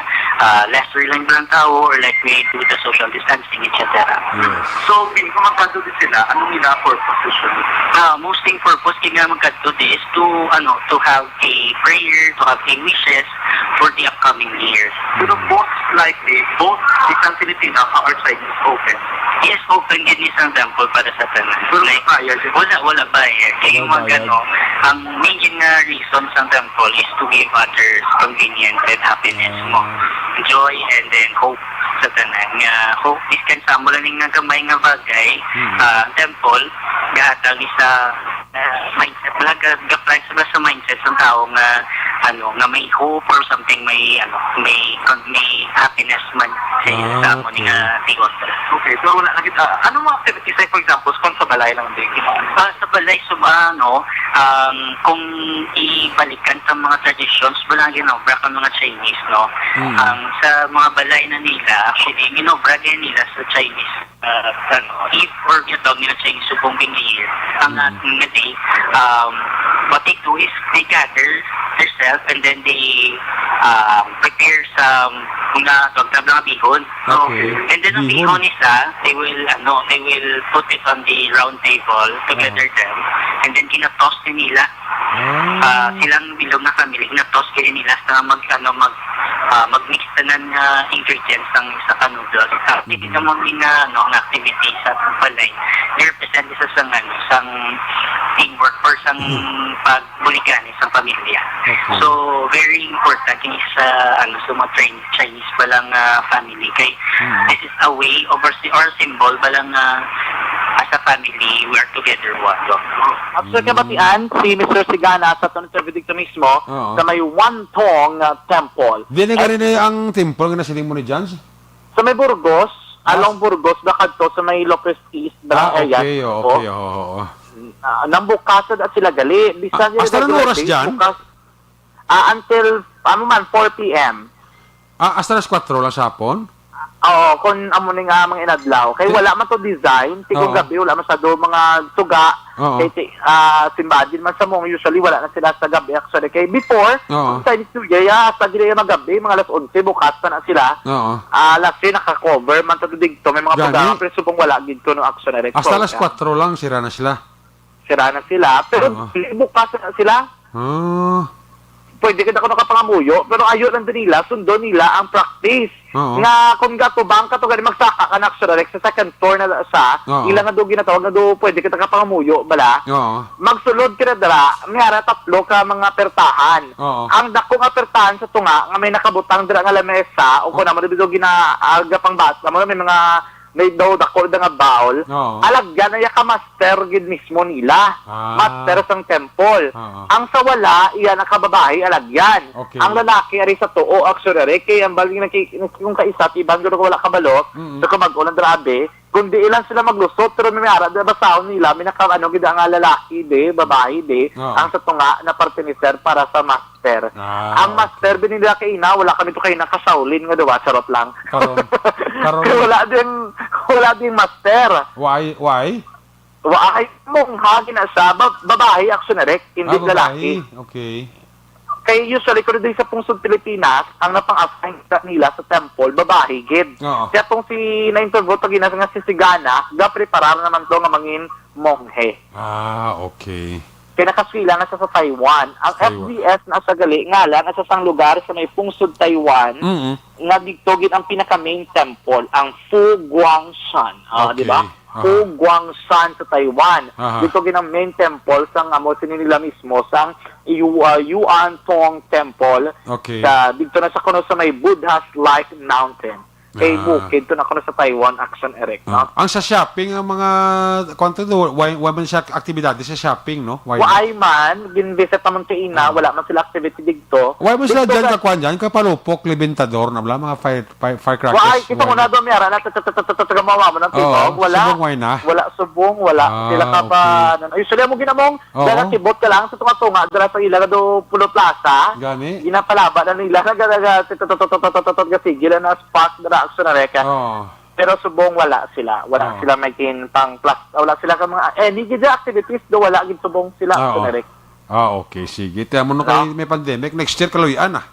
ah, less rely lang tao or like we do the social distancing, et cetera. Yes. So, pin-, kung magkadto di sila, anong ila purpose usually? Ah, most thing purpose kini nga magkadto di is to, ano, to have a prayer, to have a wishes for the upcoming year. Pero most likely, both isang Filipino ka or Chinese open. Yes, open gid ni sang temple para sa tanan. Pero like, kaya siya. Wala, wala bayad. Kaya Wala yung mga bayad. Ano, ang main nga reason sa temple is to give others convenience and happiness mo. Ah. Joy and then hope. sa tanan nga, ho, biskan sa amo lang nga gamay nga bagay, Mm. ah, ang temple, gahatag ni sa, ah, mindset, bala, ga-, ga-apply sa, sa mindset sang tawo nga, ano, nga may hope or something, may, ano, may, may happiness man sa, sa Ah, amo ni okay. nga tion. Okay, so wala na kita, ano mga activities, like, for example, kung sa balay lang din, di ba? Ah, sa balay, so, ano, um, kung ibalikan sa mga traditions, wala ginobra ka mga Chinese, no? Mm. Ang sa mga balay na nila, actually, ginobra din nila sa Chinese, uh, ano, Eve or ginatawag nila Chinese Subong New Year. Ang Mm. nga day, um, what they do is they gather themselves and then they, um, prepare some mga tawag na mga bihon. Okay. And then ang Bihon. bihon isa, they will, ano, they will put it on the round table together Ah. them. And then ginatoss ni nila. Ah. Ah, silang bilog na family, ginatoss gid nila sa mag, ano, mag, ah, mag-mix tanan nga ingredients sang isa ka noodles. Ah, di Mm. naman nga, ano, ang activity sa balay. They represent isa sang, ano, sang teamwork or sang Mm. pagbuligani sang pamilya. Okay. So, very important ini sa, ano, sa mga train Chinese pa lang nga family kay Mm. this is a way of our si-, or symbol pa lang nga as a family, we are together one. At sa Mm. kabatian, si Mister Sigana sa Tony Servidicto mismo Oo. sa may Wantong, ah, Temple. Di na At gani na ang temple nga nasiling mo ni Jans? Sa may Burgos, Ah. along Burgos, bakadto sa may Lopez East, Ah, Barangay okay, Yasco. okay, oo, oo. Ah, nambukasan at sila gali. Bisan Ah, yung hasta anong regular oras day, dyan? bukas. Ah, until, ano man, four P M. Ah, hasta alas kwatro lang sa hapon? Oo, kung amo ni nga mga inadlaw. Kay Ti- wala man to design, ti kung Oo. gabi, wala masyado mga tuga. Oo. Kay ti-, ah, simbahan din man sa mong, usually wala na sila sa gabi, actually. Kay before, Oo. kung Chinese New Year, ya, hasta gid ya magabi, mga alas onse, bukas pa na sila. Oo. Ah, alas sais, naka-cover man to digto, may mga Gani? tuga, pero subong wala gid kuno, actually. Hasta alas kwatro lang, sira na sila. Sira na sila, pero Oo. bukas na sila. Ah. Pwede ka na kuno kapangamuyo, pero ayo lang din nila, sundon nila ang practice. Oo. Nga kung gatubang ka to, gani magsaka ka na, actually, like, sa second floor na sa, Oo. ila nga do ginatawag nga do, pwede ka kapangamuyo, bala. Oo. Magsulod ka na dira, may ara tatlo ka mga pertahan. Oo. Ang dako nga pertahan sa tunga, nga may nakabutang dira nga lamesa, o kung Oh. amo na bitaw gina-, aga pang bata, amo na may mga may daw dako na nga bowl, Oo. alagyan na iya ka master gid mismo nila. Ah. Master sang temple. Oo. Ang sa wala, iya na ka babayi, alagyan. Okay. Ang lalaki ari sa tuo, actually, kay ang bali naki-, kung kaisa, tiban gud wala kabalo, Mm-mm. so kung mag-ulan, grabe, kung di lang sila maglusot, pero may ara, di, basahon nila, may naka, ano, gid ang lalaki, di, babayi, di, Oo. ang sa tunga na parte ni sir para sa master. Ah, Ang master, okay. binili ka ina, wala kami to kay nakasawlin nga duwa, charot lang. Karon, karon. Kay wala din, wala din master. Why? Why? Wa-, ay, mongha gina siya, ba-, babae, actually, na, Rick, hindi Ah, babae. lalaki. Okay. Kay usually, kung din sa pungsod Pilipinas, ang napang-assign sa nila sa temple, babae, gid. Oo. Kaya tong si, na-interview to gina nga si Sigana, ga-preparar naman to nga mangin monghe. Ah, okay. Kay nakaswila na siya sa Taiwan. Ang Taiwan. F D S na sa gali, ngalan na sa sang lugar sa may pungsod Taiwan, Mm. nga dito gid ang pinaka main temple, ang Fu Guangshan. Ah, Okay. di ba? Aha. Fu Guangshan sa Taiwan. Aha. Dito gid ang main temple sang amo sini nila mismo, sang Yu-, ah, Yuan Tong Temple. Okay. Sa, dito na sa kuno sa may Buddha's Light Mountain. Kay Ah. bukid to na kuno sa Taiwan, action erect, Ah. no? Ang sa shopping, ang mga, kwan to, why, why man siya aktibidades sa shopping, no? Why Waay man, gin-visit naman kay ina, Ah. wala man sila activity digto. Why man sila Dito dyan, ka- kakwan dyan? Kapalupok, libintador na bala, mga fire, fire, firecrackers. Waay, kita mo Why? na daw, may ara na, tut-, tut-, tut-, tut-, tut-, gamawa mo ng Oo, tingog. Wala. subong, why na? Wala, subong, wala. Ah, Sila ka pa, okay. ano, usually, amo ginamong, Oo. dala kibot ka lang sa tunga-tunga, dira sa ila nga do Pulo Plaza. Gani? Ginapalaba na nila, naga-, naga-, tut-, tut-, tut-, tut-, tut-, tut-, sige lang na spark, dira, action na reka. Oo. Pero subong wala sila. Wala Oo. sila may kin-, pang plus, wala sila ka mga, eh, ni gid activities do, wala gid subong sila, Oo. action na rek. Ah, okay. Sige. Tiyan mo no Ano? kay may pandemic. Next year, kaluy-an, ah.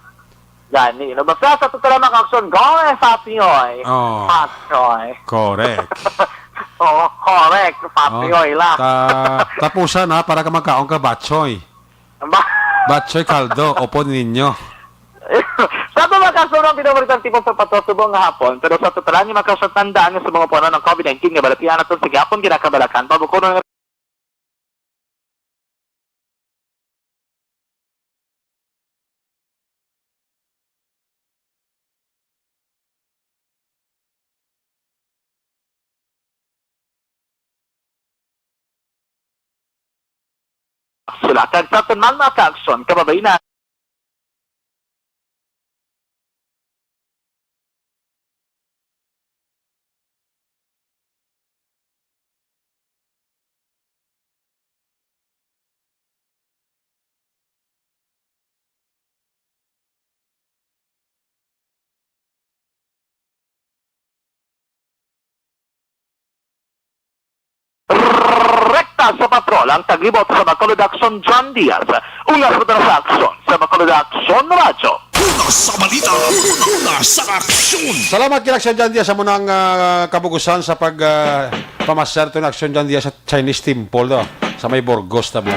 Gani, no? Basta sa total, mga ka-action, go, eh, sa Pinoy. Oo. Sa Pinoy. Correct. Oo, correct. Sa Oh, Pinoy lang. ta-, tapusan, ha, para ka magkaon ka, batchoy. Ba- Batchoy caldo, opo ninyo. Sa ato, mga ka-action, ang pinamalitan tipo sa patro subong nga hapon, pero sa total, ni mga ka-action, tandaan nga sa mga puno ng covid nineteen nga balatian naton sa gihapon, ginakabalakan, pabukuron nga Sila kag sa tanan mga ka-aksyon, kababainan. Rekta sa patrol ang taglibot sa Bacolod Aksyon, John Diaz. Una sa Aksyon sa Bacolod Aksyon Radyo. Una sa balita, una sa aksyon. Salamat kay Aksyon John Diaz sa munang, ah, kabugusan sa pag, ah, pamasyar to ni Aksyon John Diaz sa Chinese Temple do, sa may Burgos, tabo.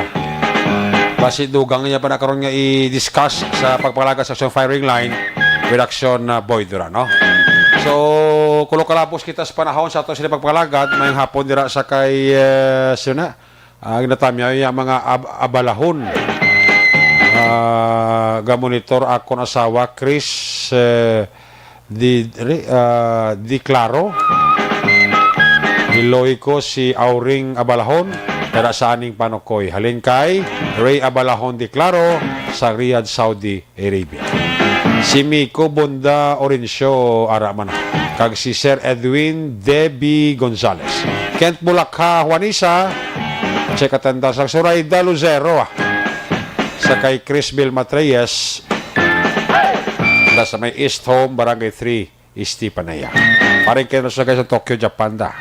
Basi dugang niya pa na karon nga i-discuss sa pagpangalaga sa aksyon firing line with Aksyon, ah, Boy Duran, no? So, kulo ka lapos kita sa panahon sa ato sila pagpangalagad, may hapon dira sa kay, eh, sino na? Ah, ginatamyaw yung mga ab-, abalahon. Ah, gamonitor akon asawa, Chris, eh, di, di, ah, di klaro. Niloy ko si Auring Abalahon, kada sa aning panukoy. Halin kay Ray Abalahon di klaro sa Riyadh, Saudi Arabia. Si Miko Bonda Orencio, ara man. Kag si Sir Edwin Debbie Gonzalez. Kent Bulakha Juanisa, check attendance ang Sorayda Lucero, ah. Sa kay Chris Bill Matreyes, da sa may East Home, Barangay three, Estefanía. Paring kayo na sa guys sa Tokyo, Japan da.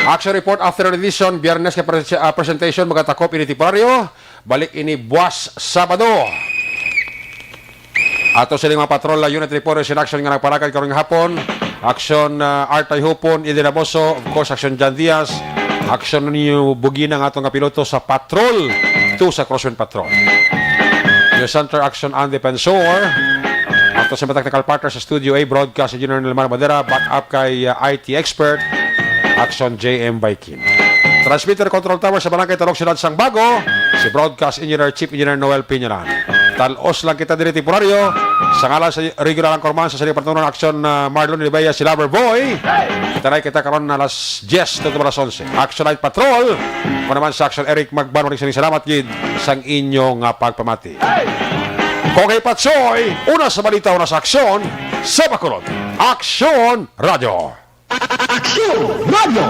Action report after edition, Biyernes kay pres-, ah, presentation, magatakop ini temporaryo. Balik ini buwas Sabado. Ato sining mga patrol, ah, unit report, in action nga nagpalakad karong hapon. Action, ah, Artay Hupon, Eden Aboso, of course, Action John Diaz. Action ninyo, bugi na nga ato nga piloto sa patrol, two sa Crosswind Patrol. New Center Action, Andy Pensor. Ato sa mga technical partner sa Studio A, broadcast engineer Nelmar Madera, backup kay, ah, I T expert, Action J M Baikin. Transmitter Control Tower sa Barangay Tarok, Siyudad sang Bago, si Broadcast Engineer, Chief Engineer Noel Piñalan. Talos lang kita diri temporaryo. Sa ngalan sa regular anchorman sa Siling Patunon, Action, ah, Marlon Ribaya, si Lover Boy. Kita na kita karon na alas diyes tungod alas onse. Action Night Patrol. Ako naman sa Action Eric Magban, maraming salamat gid sang inyo nga pagpamati. Kong Patsoy, una sa balita, una sa aksyon, sa Bacolod. Action Radio. Aksyon Radio.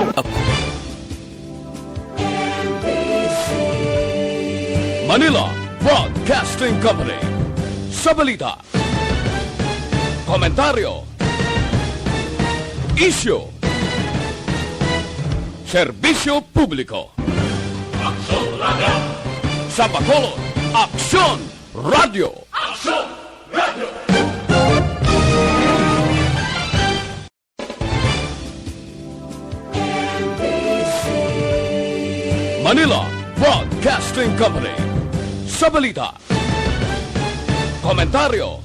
Manila Broadcasting Company. Sa balita, komentaryo, isyu, serbisyo publiko. Aksyon Radio. Sa Bacolod, Aksyon Radio. Aksyon Radio. Manila Broadcasting Company. Sa balita, komentaryo,